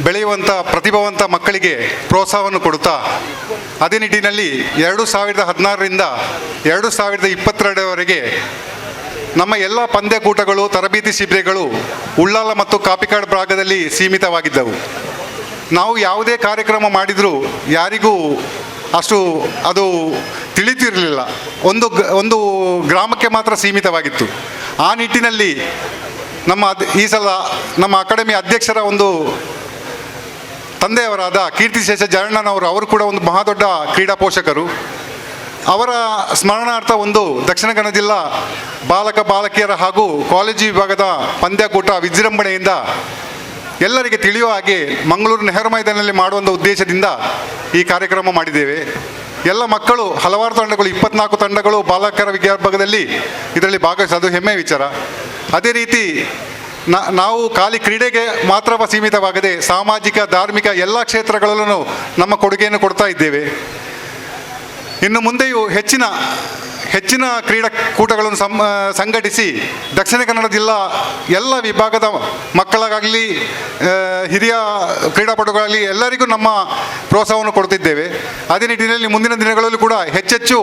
ಬೆಳೆಯುವಂಥ ಪ್ರತಿಭಾವಂತ ಮಕ್ಕಳಿಗೆ ಪ್ರೋತ್ಸಾಹವನ್ನು ಕೊಡುತ್ತಾ, ಅದೇ ನಿಟ್ಟಿನಲ್ಲಿ 2016ರಿಂದ 2022ರವರೆಗೆ ನಮ್ಮ ಎಲ್ಲ ಪಂದ್ಯಕೂಟಗಳು, ತರಬೇತಿ ಶಿಬಿರಗಳು ಉಳ್ಳಾಲ ಮತ್ತು ಕಾಪಿಕಾಡ್ ಭಾಗದಲ್ಲಿ ಸೀಮಿತವಾಗಿದ್ದವು. ನಾವು ಯಾವುದೇ ಕಾರ್ಯಕ್ರಮ ಮಾಡಿದರೂ ಯಾರಿಗೂ ಅಷ್ಟು ಅದು ತಿಳಿತಿರಲಿಲ್ಲ. ಒಂದು ಗ್ರಾಮಕ್ಕೆ ಮಾತ್ರ ಸೀಮಿತವಾಗಿತ್ತು. ಆ ನಿಟ್ಟಿನಲ್ಲಿ ನಮ್ಮ ಈ ಸಲ ನಮ್ಮ ಅಕಾಡೆಮಿ ಅಧ್ಯಕ್ಷರ ಒಂದು ತಂದೆಯವರಾದ ಕೀರ್ತಿಶೇಷ ಜಯಣ್ಣನವರು, ಅವರು ಕೂಡ ಒಂದು ಮಹಾದೊಡ್ಡ ಕ್ರೀಡಾ ಪೋಷಕರು. ಅವರ ಸ್ಮರಣಾರ್ಥ ಒಂದು ದಕ್ಷಿಣ ಕನ್ನಡ ಜಿಲ್ಲಾ ಬಾಲಕ, ಬಾಲಕಿಯರ ಹಾಗೂ ಕಾಲೇಜು ವಿಭಾಗದ ಪಂದ್ಯಕೂಟ ವಿಜೃಂಭಣೆಯಿಂದ ಎಲ್ಲರಿಗೆ ತಿಳಿಯುವ ಹಾಗೆ ಮಂಗಳೂರು ನೆಹರು ಮೈದಾನದಲ್ಲಿ ಮಾಡುವಂಥ ಉದ್ದೇಶದಿಂದ ಈ ಕಾರ್ಯಕ್ರಮ ಮಾಡಿದ್ದೇವೆ. ಎಲ್ಲ ಮಕ್ಕಳು, ಹಲವಾರು ತಂಡಗಳು, 24 ತಂಡಗಳು ಬಾಲಕರ ವಿಭಾಗದಲ್ಲಿ ಇದರಲ್ಲಿ ಭಾಗವಹಿಸ, ಅದು ಹೆಮ್ಮೆಯ ವಿಚಾರ. ಅದೇ ರೀತಿ ನಾವು ಖಾಲಿ ಕ್ರೀಡೆಗೆ ಮಾತ್ರ ಸೀಮಿತವಾಗದೆ ಸಾಮಾಜಿಕ, ಧಾರ್ಮಿಕ ಎಲ್ಲ ಕ್ಷೇತ್ರಗಳಲ್ಲೂ ನಮ್ಮ ಕೊಡುಗೆಯನ್ನು ಕೊಡ್ತಾ ಇದ್ದೇವೆ. ಇನ್ನು ಮುಂದೆಯೂ ಹೆಚ್ಚಿನ ಹೆಚ್ಚಿನ ಕ್ರೀಡಾಕೂಟಗಳನ್ನು ಸಂಘಟಿಸಿ ದಕ್ಷಿಣ ಕನ್ನಡ ಜಿಲ್ಲಾ ಎಲ್ಲ ವಿಭಾಗದ ಮಕ್ಕಳಿಗಾಗಲಿ, ಹಿರಿಯ ಕ್ರೀಡಾಪಟುಗಳಾಗಲಿ, ಎಲ್ಲರಿಗೂ ನಮ್ಮ ಪ್ರೋತ್ಸಾಹವನ್ನು ಕೊಡ್ತಿದ್ದೇವೆ. ಅದೇ ನಿಟ್ಟಿನಲ್ಲಿ ಮುಂದಿನ ದಿನಗಳಲ್ಲೂ ಕೂಡ ಹೆಚ್ಚೆಚ್ಚು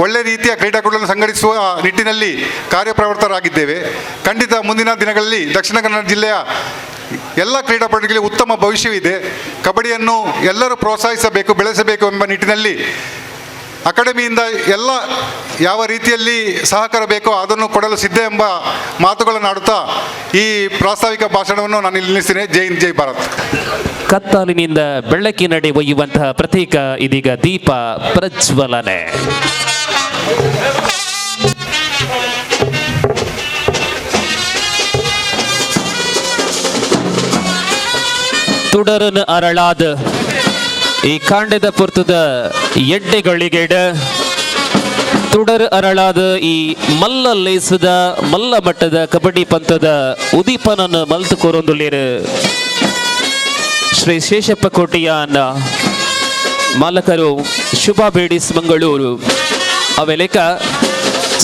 ಒಳ್ಳೆ ರೀತಿಯ ಕ್ರೀಡಾಕೂಟಗಳನ್ನು ಸಂಘಟಿಸುವ ನಿಟ್ಟಿನಲ್ಲಿ ಕಾರ್ಯಪ್ರವೃತ್ತರಾಗಿದ್ದೇವೆ. ಖಂಡಿತ ಮುಂದಿನ ದಿನಗಳಲ್ಲಿ ದಕ್ಷಿಣ ಕನ್ನಡ ಜಿಲ್ಲೆಯ ಎಲ್ಲ ಕ್ರೀಡಾಪಟುಗಳಿಗೆ ಉತ್ತಮ ಭವಿಷ್ಯವಿದೆ. ಕಬಡ್ಡಿಯನ್ನು ಎಲ್ಲರೂ ಪ್ರೋತ್ಸಾಹಿಸಬೇಕು, ಬೆಳೆಸಬೇಕು ಎಂಬ ನಿಟ್ಟಿನಲ್ಲಿ ಅಕಾಡೆಮಿಯಿಂದ ಎಲ್ಲ ಯಾವ ರೀತಿಯಲ್ಲಿ ಸಹಕಾರ ಬೇಕೋ ಅದನ್ನು ಕೊಡಲು ಸಿದ್ಧ ಎಂಬ ಮಾತುಗಳನ್ನು ಆಡುತ್ತಾ ಈ ಪ್ರಾಸ್ತಾವಿಕ ಭಾಷಣವನ್ನು ನಾನು ಇಲ್ಲಿ ನಿಲ್ಲಿಸ್ತೇನೆ. ಜೈ ಹಿಂದ್, ಜೈ ಭಾರತ್. ಕತ್ತಲಿನಿಂದ ಬೆಳಕಿನಡೆ ಒಯ್ಯುವಂತಹ ಪ್ರತೀಕ ಇದೀಗ ದೀಪ ಪ್ರಜ್ವಲನೆ. ತುಡರನ್ ಅರಳಾದ ಈ ಕಾಂಡೆದ ಪೊರ್ತುದ ಎಡ್ಡೆಗಳಿಗೆಡ ತುಡರ್ ಅರಳಾದ ಈ ಮಲ್ಲ ಲೇಸದ ಮಲ್ಲ ಮಟ್ಟದ ಕಬಡ್ಡಿ ಪಂಥದ ಉದೀಪನನ್ನು ಮಲ್ತು ಕೋರೊಂದುಳ್ಳೇರು ಶ್ರೀ ಶೇಷಪ್ಪ ಕೋಟಿಯಾನ್, ಮಾಲಕರು ಶುಭ ಬೇಡಿಸ್, ಮಂಗಳೂರು. ಅವೆಲೆಕ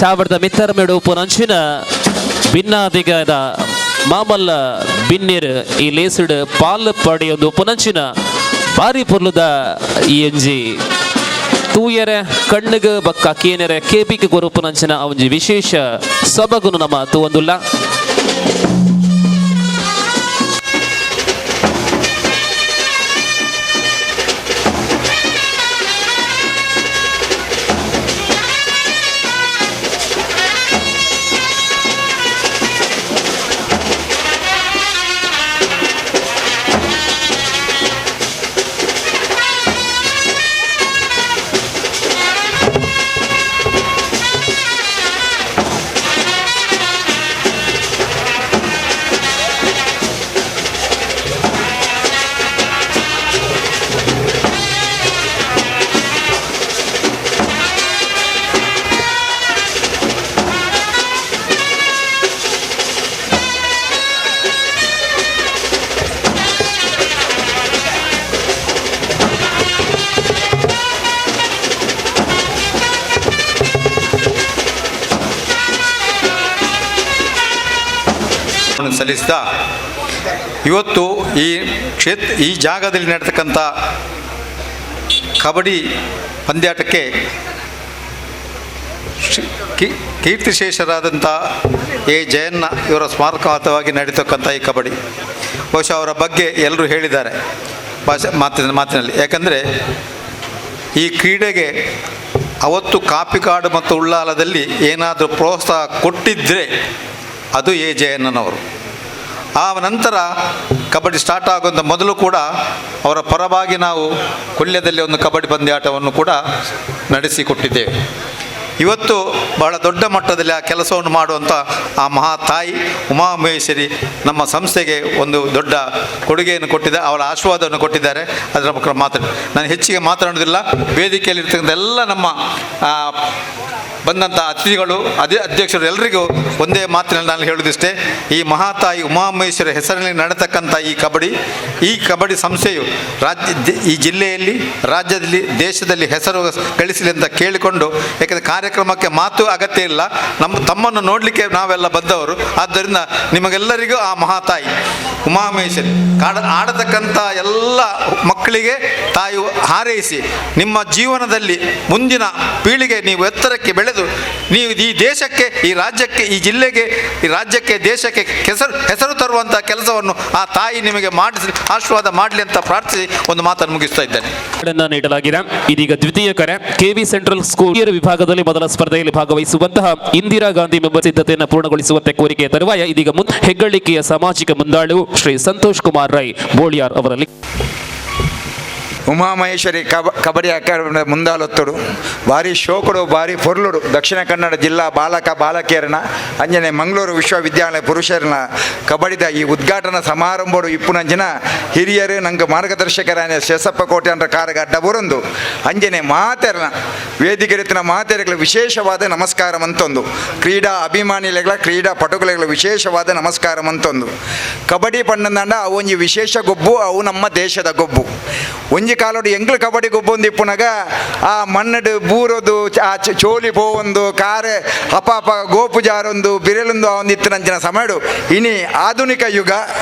ಚಾವಡ್ದ ಮಿತ್ತರಮೇಡು ಪುನಂಚಿನ ಭಿನ್ನಾದಿಗದ ಮಾಮಲ್ಲ ಬಿನ್ನಿರ್ ಈ ಲೇಸುಡ್ ಪಾಲ್ ಪಡೆಯೊಂದು ಪುನಂಚಿನ ಬಾರಿ ಪೊರ್ಲುದ ಈ ಎಂಜಿ ತೂಯರೆ ಕಣ್ಣಿಗೆ ಬಕ್ಕ ಕೇನೆರೆ ಕೇಬಿಗೆ ಕೊರುಪುನಂಚಿನ ಆ ಒಂಜಿ ವಿಶೇಷ ಸೊಬಗುನು ನಮ್ಮ ತೂವೊಂದುಲ್ಲ. ಪ್ರಣಾಮವನ್ನು ಸಲ್ಲಿಸ್ತಾ, ಇವತ್ತು ಈ ಕ್ಷೇತ್ರ ಈ ಜಾಗದಲ್ಲಿ ನಡೆತಕ್ಕಂಥ ಕಬಡ್ಡಿ ಪಂದ್ಯಾಟಕ್ಕೆ ಕೀರ್ತಿಶೇಷರಾದಂಥ ಎ ಜಯಣ್ಣ ಇವರ ಸ್ಮಾರಕಾರ್ಥವಾಗಿ ನಡೀತಕ್ಕಂಥ ಈ ಕಬಡ್ಡಿ, ಬಹುಶಃ ಅವರ ಬಗ್ಗೆ ಎಲ್ಲರೂ ಹೇಳಿದ್ದಾರೆ ಭಾಷೆ ಮಾತಿನಲ್ಲಿ. ಯಾಕಂದರೆ ಈ ಕ್ರೀಡೆಗೆ ಅವತ್ತು ಕಾಪಿಕಾಡು ಮತ್ತು ಉಳ್ಳಾಲದಲ್ಲಿ ಏನಾದರೂ ಪ್ರೋತ್ಸಾಹ ಕೊಟ್ಟಿದ್ದರೆ ಅದು ಎ ಜಯಣ್ಣನವರು. ಆ ನಂತರ ಕಬಡ್ಡಿ ಸ್ಟಾರ್ಟ್ ಆಗುವಂಥ ಮೊದಲು ಕೂಡ ಅವರ ಪರವಾಗಿ ನಾವು ಕೊಲ್ಯದಲ್ಲಿ ಒಂದು ಕಬಡ್ಡಿ ಪಂದ್ಯಾಟವನ್ನು ಕೂಡ ನಡೆಸಿಕೊಟ್ಟಿದ್ದೇವೆ. ಇವತ್ತು ಬಹಳ ದೊಡ್ಡ ಮಟ್ಟದಲ್ಲಿ ಆ ಕೆಲಸವನ್ನು ಮಾಡುವಂಥ ಆ ಮಹಾ ತಾಯಿ ಉಮಾಮಹೇಶ್ವರಿ ನಮ್ಮ ಸಂಸ್ಥೆಗೆ ಒಂದು ದೊಡ್ಡ ಕೊಡುಗೆಯನ್ನು ಕೊಟ್ಟಿದ್ದಾರೆ, ಅವರ ಆಶೀರ್ವಾದವನ್ನು ಕೊಟ್ಟಿದ್ದಾರೆ. ಅದರ ಮುಖಾಂತರ ಮಾತಾಡಿ ನಾನು ಹೆಚ್ಚಿಗೆ ಮಾತನಾಡೋದಿಲ್ಲ. ವೇದಿಕೆಯಲ್ಲಿರ್ತಕ್ಕಂಥ ಎಲ್ಲ ನಮ್ಮ ಬಂದಂಥ ಅತಿಥಿಗಳು, ಅದೇ ಅಧ್ಯಕ್ಷರು ಎಲ್ಲರಿಗೂ ಒಂದೇ ಮಾತಿನಲ್ಲಿ ನಾನು ಹೇಳುವುದಿಷ್ಟೇ, ಈ ಮಹಾತಾಯಿ ಉಮಾಮಹೇಶ್ವರ ಹೆಸರಿನಲ್ಲಿ ನಡೆತಕ್ಕಂಥ ಈ ಕಬಡ್ಡಿ ಸಂಸ್ಥೆಯು ಈ ಜಿಲ್ಲೆಯಲ್ಲಿ, ರಾಜ್ಯದಲ್ಲಿ, ದೇಶದಲ್ಲಿ ಹೆಸರು ಗಳಿಸಲಿ ಅಂತ ಕೇಳಿಕೊಂಡು, ಯಾಕಂದರೆ ಕಾರ್ಯಕ್ರಮಕ್ಕೆ ಮಾತು ಅಗತ್ಯ ಇಲ್ಲ, ತಮ್ಮನ್ನು ನೋಡಲಿಕ್ಕೆ ನಾವೆಲ್ಲ ಬಂದವರು. ಆದ್ದರಿಂದ ನಿಮಗೆಲ್ಲರಿಗೂ ಆ ಮಹಾತಾಯಿ ಉಮಾಮಹೇಶ್ವರಿ ಆಡತಕ್ಕಂಥ ಎಲ್ಲ ಮಕ್ಕಳಿಗೆ ತಾಯಿ ಹಾರೈಸಿ ನಿಮ್ಮ ಜೀವನದಲ್ಲಿ ಮುಂದಿನ ಪೀಳಿಗೆ ನೀವು ಎತ್ತರಕ್ಕೆ ಬೆಳೆದು ನೀವು ಈ ದೇಶಕ್ಕೆ, ಈ ರಾಜ್ಯಕ್ಕೆ, ಈ ಜಿಲ್ಲೆಗೆ, ಈ ರಾಜ್ಯಕ್ಕೆ, ದೇಶಕ್ಕೆ ಹೆಸರು ತರುವಂಥ ಕೆಲಸವನ್ನು ಆ ತಾಯಿ ನಿಮಗೆ ಮಾಡಿಸಿ ಆಶೀರ್ವಾದ ಮಾಡಲಿ ಅಂತ ಪ್ರಾರ್ಥಿಸಿ ಒಂದು ಮಾತನ್ನು ಮುಗಿಸ್ತಾ ಇದ್ದೇನೆ. ನೀಡಲಾಗಿದೆ. ಇದೀಗ ದ್ವಿತೀಯ ಕರೆ KV central school ವಿಭಾಗದಲ್ಲಿ ಮೊದಲ ಸ್ಪರ್ಧೆಯಲ್ಲಿ ಭಾಗವಹಿಸುವಂತಹ ಇಂದಿರಾ ಗಾಂಧಿ ಮೆಂಬರ್ ಸಿದ್ಧತೆಯನ್ನು ಪೂರ್ಣಗೊಳಿಸುವಂತೆ ಕೋರಿಕೆಯ ತರುವಾಯ ಇದೀಗ ಹೆಗ್ಗಳಿಕೆಯ ಸಾಮಾಜಿಕ ಮುಂದಾಳು ಶ್ರೀ ಸಂತೋಷ್ ಕುಮಾರ್ ರೈ ಬೋಳಿಯಾರ್ ಅವರಲ್ಲಿ. ಉಮಾಮಹೇಶ್ವರಿ ಕಬಡ್ಡಿ ಅಕಾಡೆಮಿ ಮುಂದಾಲೊತ್ತಡು ಭಾರಿ ಶೋಕುಡು ಭಾರಿ ಪೊರ್ಲುಡು ದಕ್ಷಿಣ ಕನ್ನಡ ಜಿಲ್ಲಾ ಬಾಲಕ ಬಾಲಕಿಯರನ ಅಂಜನೆ ಮಂಗಳೂರು ವಿಶ್ವವಿದ್ಯಾಲಯ ಪುರುಷರನ ಕಬಡ್ಡಿದ ಈ ಉದ್ಘಾಟನಾ ಸಮಾರಂಭಡು ಇಪ್ಪುನಂಚಿನ ಹಿರಿಯರು ನಂಗೆ ಮಾರ್ಗದರ್ಶಕರಾನ ಶೇಷಪ್ಪ ಕೋಟೆ ಅಂದ್ರ ಕಾರಗ ಅಡ್ಡ ಬರೊಂದು ಅಂಜನೆ ಮಾತೆರನ ವೇದಿಕೆರಿತಿನ ಮಾತೆರಗಳ ವಿಶೇಷವಾದ ನಮಸ್ಕಾರ ಮಂತೊಂದು ಕ್ರೀಡಾ ಅಭಿಮಾನಿಗಳ ಕ್ರೀಡಾ ಪಟುಗಳ ವಿಶೇಷವಾದ ನಮಸ್ಕಾರ ಮಂತೊಂದು ಕಬಡ್ಡಿ ಪಣ್ಣಂದಾಂಡ ಅವು ಒಂಜಿ ವಿಶೇಷ ಗೊಬ್ಬು, ಅವು ನಮ್ಮ ದೇಶದ ಗೊಬ್ಬು. ಒಂಜಿ ಕಾಲೋಡು ಎಂಗ್ಲು ಕಬಡ್ಡಿ ಗೊಬ್ಬೊಂದು ಇಪ್ಪುನಾಗ ಆ ಮಣ್ಣಡು ಬೂರೋದು, ಆ ಚೋಲಿ ಪೋವೊಂದು ಕಾರೆ ಅಪ ಅಪ ಗೋಪು ಜಾರೊಂದು ಬಿರೆಲೊಂದು ಒಂದು ಇತ್ತಿನಂಚಿನ ಸಮಯಡು. ಇನಿ ಆಧುನಿಕ ಯುಗ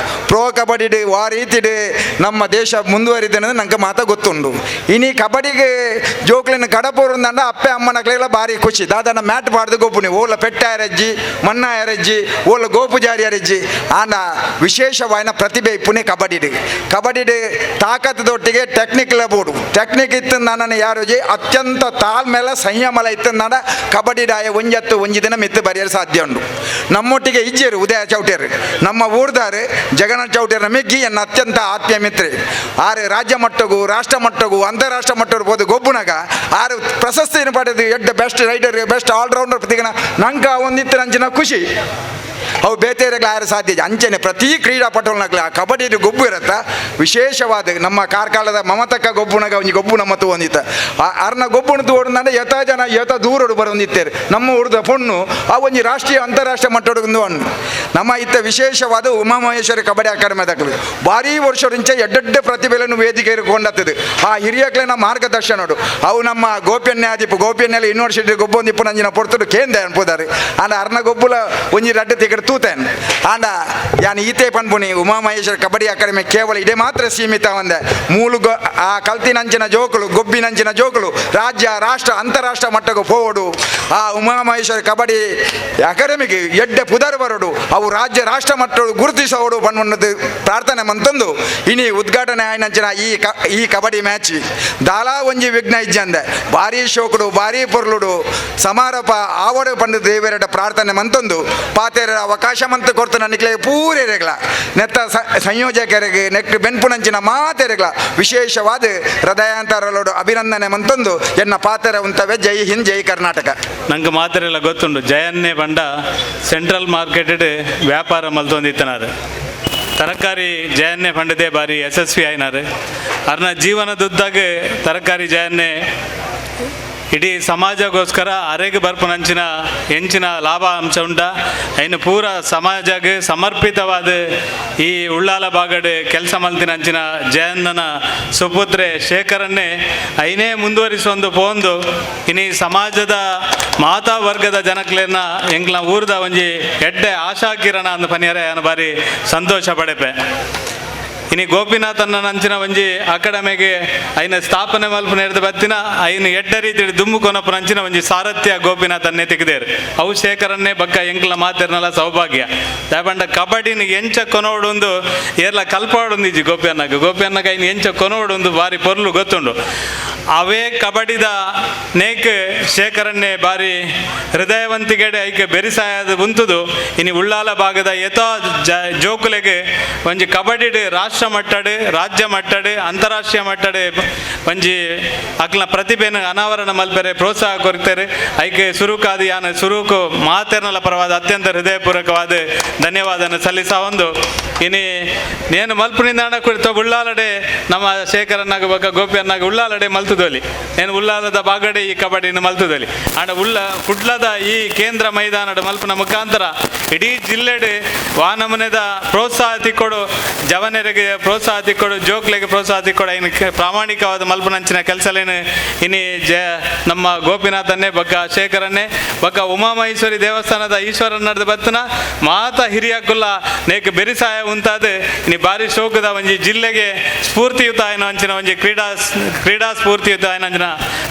ಪ್ರೋ ಕಬಡ್ಡಿ ವಾ ರೀತಿಡು ನಮ್ಮ ದೇಶ ಮುಂದುವರಿದೆ ಅನ್ನೋದು ನಂಗೆ ಮಾತ ಗೊತ್ತುಂಡು. ಇನಿ ಕಬಡ್ಡಿಗೆ ಜೋಕ್ಲಿನ ಕಡಪೋರುಂದಂಡ ಅಪ್ಪೆ ಅಮ್ಮನಕ್ಲೆಲ್ಲ ಭಾರಿ ಖುಷಿ. ದಾದನ ಮ್ಯಾಟ್ ಪಾಡ್ದು ಗೊಬ್ಬುನಿ ಓಲ ಪೆಟ್ಟ ಅರಜ್ಜಿ ಮಣ್ಣ ಅರಜ್ಜಿ ಓಲ ಗೋಪು ಜಾರಿ ಅರಜ್ಜಿ ಆಂಡ ವಿಶೇಷವಾಯಿನ ಪ್ರತಿಭೆ ಇಪ್ಪುನೆ ಕಬಡ್ಡಿಡು. ಕಬಡ್ಡಿಡು ತಾಕತ್ತದೊಟ್ಟಿಗೆ ಟೆಕ್ನಿಕ್ ಬೋಡು ಟೆಕ್ನಿಕ್ ಇತ್ತು ನನ್ನ ಯಾರು ಅತ್ಯಂತ ತಾಳ್ಮೆಲ ಸಂಯಮಲ ಇತ್ತು ನನ್ನ ಕಬಡ್ಡಿ ಡಾಯ ಒಂಜತ್ತು ಒಂಜಿ ದಿನ ಮಿತ್ತು ಬರೆಯಲು ಸಾಧ್ಯ ಉಂಟು. ನಮ್ಮೊಟ್ಟಿಗೆ ಇಜ್ಜೇರು ಉದಯ ಚೌಟೇರು ನಮ್ಮ ಊರ್ದಾರು ಜಗನ್ನಾಥ ಚೌಟೇರ ಮಿಗ್ಗಿ ಎನ್ನ ಅತ್ಯಂತ ಆತ್ಮೀಯ ಮಿತ್ರೆ. ಆರು ರಾಜ್ಯ ಮಟ್ಟಗೂ ರಾಷ್ಟ್ರ ಮಟ್ಟಗೂ ಅಂತಾರಾಷ್ಟ್ರ ಮಟ್ಟಗೂ ಹೋದ ಗೊಬ್ಬುನಾಗ ಆರು ಪ್ರಶಸ್ತಿಯನ್ನು ಪಡೆದು ಎಡ್ಡ ಬೆಸ್ಟ್ ರೈಡರ್ ಬೆಸ್ಟ್ ಆಲ್ರೌಂಡರ್ ಪ್ರತಿಗಣ ನಂಗೆ ಒಂದಿತ್ತು ನಂಚಿನ ಖುಷಿ. ಅವು ಬೇತೆರೆಗಳ ಆರು ಸಾಧ್ಯ ಅಂಚನೆ ಪ್ರತಿ ಕ್ರೀಡಾಪಟುವನಾಗಲಿ ಆ ಕಬಡ್ಡಿ ಗೊಬ್ಬು ಇರತ್ತ ವಿಶೇಷವಾದ ನಮ್ಮ ಕಾರ್ಕಳದ ಮಮತಕ್ಕ ಗೊಬ್ಬುನಾಗ ಒಂಜಿ ಗೊಬ್ಬು ನಮ್ಮ ತೂವೊಂದಿತ್ತ ಅರ್ನ ಗೊಬ್ಬುನ ತೂವೊಂದಂಡ ಯಥ ಜನ ಯಥ ದೂರಡು ಬರೊಂದಿತ್ತೇರು ನಮ್ಮ ಊರ್ದ ಪೊಣ್ಣು ಆ ಒಂಜಿ ರಾಷ್ಟ್ರೀಯ ಅಂತಾರಾಷ್ಟ್ರೀಯ ಮಟ್ಟದ ಹಣ್ಣು ನಮ್ಮ ಇತ್ತ ವಿಶೇಷವಾದ ಉಮಾಮಹೇಶ್ವರಿ ಕಬಡ್ಡಿ ಅಕಾಡೆಮಿ ದಾಖಲು ಭಾರೀ ವರ್ಷದಿಂಚ ಎಡ್ಡೆಡ್ಡೆ ಪ್ರತಿಭೆಗಳನ್ನು ವೇದಿಕೆ ಕೊಂಡತ್ತದೆ ಆ ಹಿರಿಯಕ್ಲೆನ ಮಾರ್ಗದರ್ಶನಡು ಅವು ನಮ್ಮ ಗೋಪ್ಯನ್ಯಾದೀಪ ಗೋಪ್ಯನ್ನೆಲ್ಲ ಯೂನಿವರ್ಸಿಟಿ ಗೊಬ್ಬೊಂದಿಪ್ಪು ನಂಜಿನ ಪೊರ್ತುಡು ಕೇಂದ್ರ ಅನ್ಪೋದಾರೆ ಆಂಡ ಅರ್ನ ಗೊಬ್ಬುಲ ಒಂಜಿ ರಡ್ಡು ತಿಗಡೆ ತೂತೇನ್ ಆಂಡ ಯಾನ್ ಈತೆ ಪನ್ಪುನಿ ಉಮಾಮಹೇಶ್ವರ ಕಬಡ್ಡಿ ಅಕಾಡೆಮಿ ಕೇವಲ ಇದೇ ಮಾತ್ರ ಸೀಮಿತ ಒಂದೆ ಮೂಲು ಆ ಕಲ್ತಿನಂಚಿನ ಜೋಕುಲು ಗೊಬ್ಬಿನಂಚಿನ ಜೋಕುಲು ರಾಜ್ಯ ರಾಷ್ಟ್ರ ಅಂತಾರಾಷ್ಟ್ರ ಮಟ್ಟಕ್ಕೆ ಪೋವಡು ಆ ಉಮಾಮಹೇಶ್ವರ ಕಬಡ್ಡಿ ಅಕಾಡೆಮಿಗೆ ಎಡ್ಡೆ ಪುದರ್ ಬರೋಡು ಅವು ರಾಜ್ಯ ರಾಷ್ಟ್ರ ಮಟ್ಟ ಗುರುತಿಸೋಡು ಬಣ್ಣದು ಪ್ರಾರ್ಥನೆ ಮಂತಂದು ಇನಿ ಉದ್ಘಾಟನೆ ಆಯ್ನಂಚಿನ ಈ ಕಬಡ್ಡಿ ಮ್ಯಾಚ್ ದಾಲಾ ಒಂಜಿ ವಿಘ್ನ ಇಜ್ಜಂದೆ ಭಾರಿ ಶೋಕುಡು ಭಾರಿ ಪೊರ್ಲುಡು ಸಮಾರೋಪ ಆವಡು ಪಂಡು ದೇವರಡ ಪ್ರಾರ್ಥನೆ ಮಂತಂದು ಪಾತೆರ ಅವಕಾಶ ಮಂತ ಕೊಡ್ತು ನನಗೆ ಪೂರೆರೆಗ್ಲ ನೆತ್ತ ಸಂಯೋಜಕರಿಗೆ ನೆಕ್ಟ್ ಬೆನ್ಪುನಂಚಿನ ಮಾತೆರೆಗ್ಲ ವಿಶೇಷವಾದ ಹೃದಯಾಂತರಲೋಡು ಅಭಿನಂದನೆ ಮಂತಂದು ಎನ್ನ ಪಾತೆರ ಉಂತವೆ. ಜೈ ಹಿಂದ್, ಜೈ ಕರ್ನಾಟಕ. ನಂಗೆ ಮಾತ್ರೆಲ್ಲ ಗೊತ್ತುಂಟು ಜಯನ್ನೇ ಬಂಡ ಸೆಂಟ್ರಲ್ ಮಾರ್ಕೆಟೆಡ್ ವ್ಯಾಪಾರ ಮಲ್ತೊಂದಿತ್ತನಾರು ತರಕಾರಿ ಜಯನ್ನೇ ಪಂಡದೇ ಬಾರಿ ಯಶಸ್ವಿ ಆಯ್ನಾರು ಅರ್ನ ಜೀವನದುದ್ದಾಗ ತರಕಾರಿ ಜಯನ್ನೇ ಇಡೀ ಸಮಾಜಗೋಸ್ಕರ ಅರೆಗೆ ಬರ್ಪುನಂಚಿನ ಎಂಚಿನ ಲಾಭ ಅಂಶ ಉಂಟ ಐನು ಪೂರ ಸಮಾಜಗೆ ಸಮರ್ಪಿತವಾದ ಈ ಉಳ್ಳಾಲ ಬಾಗಡೆ ಕೆಲಸ ಮಲ್ತಿನಂಚಿನ ಜಯಣ್ಣನ ಸುಪುತ್ರೆ ಶೇಖರನ್ನೇ ಐನೇ ಮುಂದುವರಿಸೊಂದು ಪೋಂದು ಇನಿ ಸಮಾಜದ ಮಾತಾ ವರ್ಗದ ಜನಕ್ಲೆನ ಎಂಕ್ಲ ಊರ್ದ ಒಂಜಿ ಎಡ್ಡೆ ಆಶಾಕಿರಣ ಅಂದ್ ಪನಿಯರೆ ಅನ್ನ ಬಾರಿ ಸಂತೋಷ ಪಡೆಪೆ. ಇನಿ ಗೋಪಿನಾಥನ್ನ ನಂಚಿನ ಒಂಜಿ ಅಕಾಡೆಮಿಗೆ ಐನ ಸ್ಥಾಪನೆ ಮಲ್ಪು ನೇರ್ದ ಬತ್ತಿನ ಐನ ಎಡ್ಡ ರೀತಿ ದುಮ್ಮು ಕೊನಪು ನಂಚಿನ ಒಂಜಿ ಸಾರಥ್ಯ ಗೋಪಿನಾಥನ್ನೇ ತೆಗೆದೇರು ಅವು ಶೇಖರನ್ನೇ ಬಕ್ಕ ಎಂಕ್ಲ ಮಾತಿರ್ನಲ್ಲ ಸೌಭಾಗ್ಯ. ದಾಯಪಂಡ ಕಬಡ್ಡಿನ ಎಂಚ ಕೊನೋಡೊಂದು ಏರ್ಲ ಕಲ್ಪಾಡೊಂದಿಜ್ಜಿ ಗೋಪಿಯನ್ನಗ ಗೋಪಿಯನ್ನಗ ಐನ ಎಂಚ ಕೊನೋಡೊಂದು ಬಾರಿ ಪೊರ್ಲು ಗೊತ್ತುಂಡು. ಅವೇ ಕಬಡ್ಡಿದ ನೇಕ್ ಶೇಖರನ್ನೇ ಬಾರಿ ಹೃದಯವಂತಿಗೆಡೆ ಐಕೆ ಬೆರಿಸಾಯದ ಉಂತುದು ಇನಿ ಉಳ್ಳಾಲ ಭಾಗದ ಯಥಾ ಜೋಕುಲೆಗೆ ಒಂಜಿ ಕಬಡ್ಡಿಡ್ ರಾಷ್ಟ್ರ ಮಟ್ಟಡ್, ರಾಜ್ಯ ಮಟ್ಟಡ್, ಅಂತಾರಾಷ್ಟ್ರೀಯ ಮಟ್ಟಡ್ ಒಂಜಿ ಅಕ್ಲ ಪ್ರತಿಭೆನ ಅನಾವರಣ ಮಲ್ಪೆರೆ ಪ್ರೋತ್ಸಾಹ ಕೊರ್ತಾರೆ. ಐಕೆ ಸುರುಕಾದ ಯಾನ ಸುರುಕು ಮಾತೆರ್ನಲ ಪರವಾದ ಅತ್ಯಂತ ಹೃದಯಪೂರ್ವಕವಾದ ಧನ್ಯವಾದನ ಸಲ್ಲಿಸ ಒಂದು ಇನಿ ನೇನು ಮಲ್ಪುನಿಂದಾಣ ಕುರಿತ ಉಳ್ಳಾಲಡೆ ನಮ್ಮ ಶೇಖರನ್ನಾಗ ಬೊಕ್ಕ ಗೋಪಿಯನ್ನಾಗ ಉಳ್ಳಾಲಡೆ ಮಲ್ತುದೊಲಿ ನೇನು ಉಳ್ಳಾಲದ ಬಾಗಡೆ ಈ ಕಬಡ್ಡಿನ ಮಲ್ತುದೊಲಿ ಆಂಡ ಉಳ್ಳ ಕುಡ್ಲದ ಈ ಕೇಂದ್ರ ಮೈದಾನದ ಮಲ್ಪುನ ಮುಖಾಂತರ ಇಡೀ ಜಿಲ್ಲೆಡ್ ವಾನಮನೆದ ಪ್ರೋತ್ಸಾಹ ತಿಕ್ಕೊಡು, ಜವನರಿಗೆ ಪ್ರೋತ್ಸಾಹ ತಿಕ್ಕೊಡು, ಜೋಕ್ಲೆಗೆ ಪ್ರೋತ್ಸಾಹ ತಿಕ್ಕೊಡು ಐನ್ ಪ್ರಾಮಾಣಿಕವಾದ ಮಲ್ಪುನಂಚಿನ ಕೆಲಸಲೇನು ಇನಿ ಜ ನಮ್ಮ ಗೋಪಿನಾಥನ್ನೇ ಬೊಕ್ಕ ಶೇಖರನ್ನೇ ಬೊಕ್ಕ ಉಮಾಮಹೇಶ್ವರಿ ದೇವಸ್ಥಾನದ ಈಶ್ವರನ್ನದ ಬತ್ತನ ಮಾತ ಹಿರಿಯಕುಲ್ಲ ನೇಕ್ ಬೆರಿಸಾಯ ಉಂತಾದ ಇನಿ ಬಾರಿ ಶೋಕದ ಒಂಜಿ ಜಿಲ್ಲೆಗೆ ಸ್ಫೂರ್ತಿಯುತ ಆಯ್ನ ಅಂಚಿನ ಒಂಜಿ ಕ್ರೀಡಾ ಕ್ರೀಡಾ ಸ್ಫೂರ್ತಿಯುತ ಆಯ್ನ ಅಂಚಿನ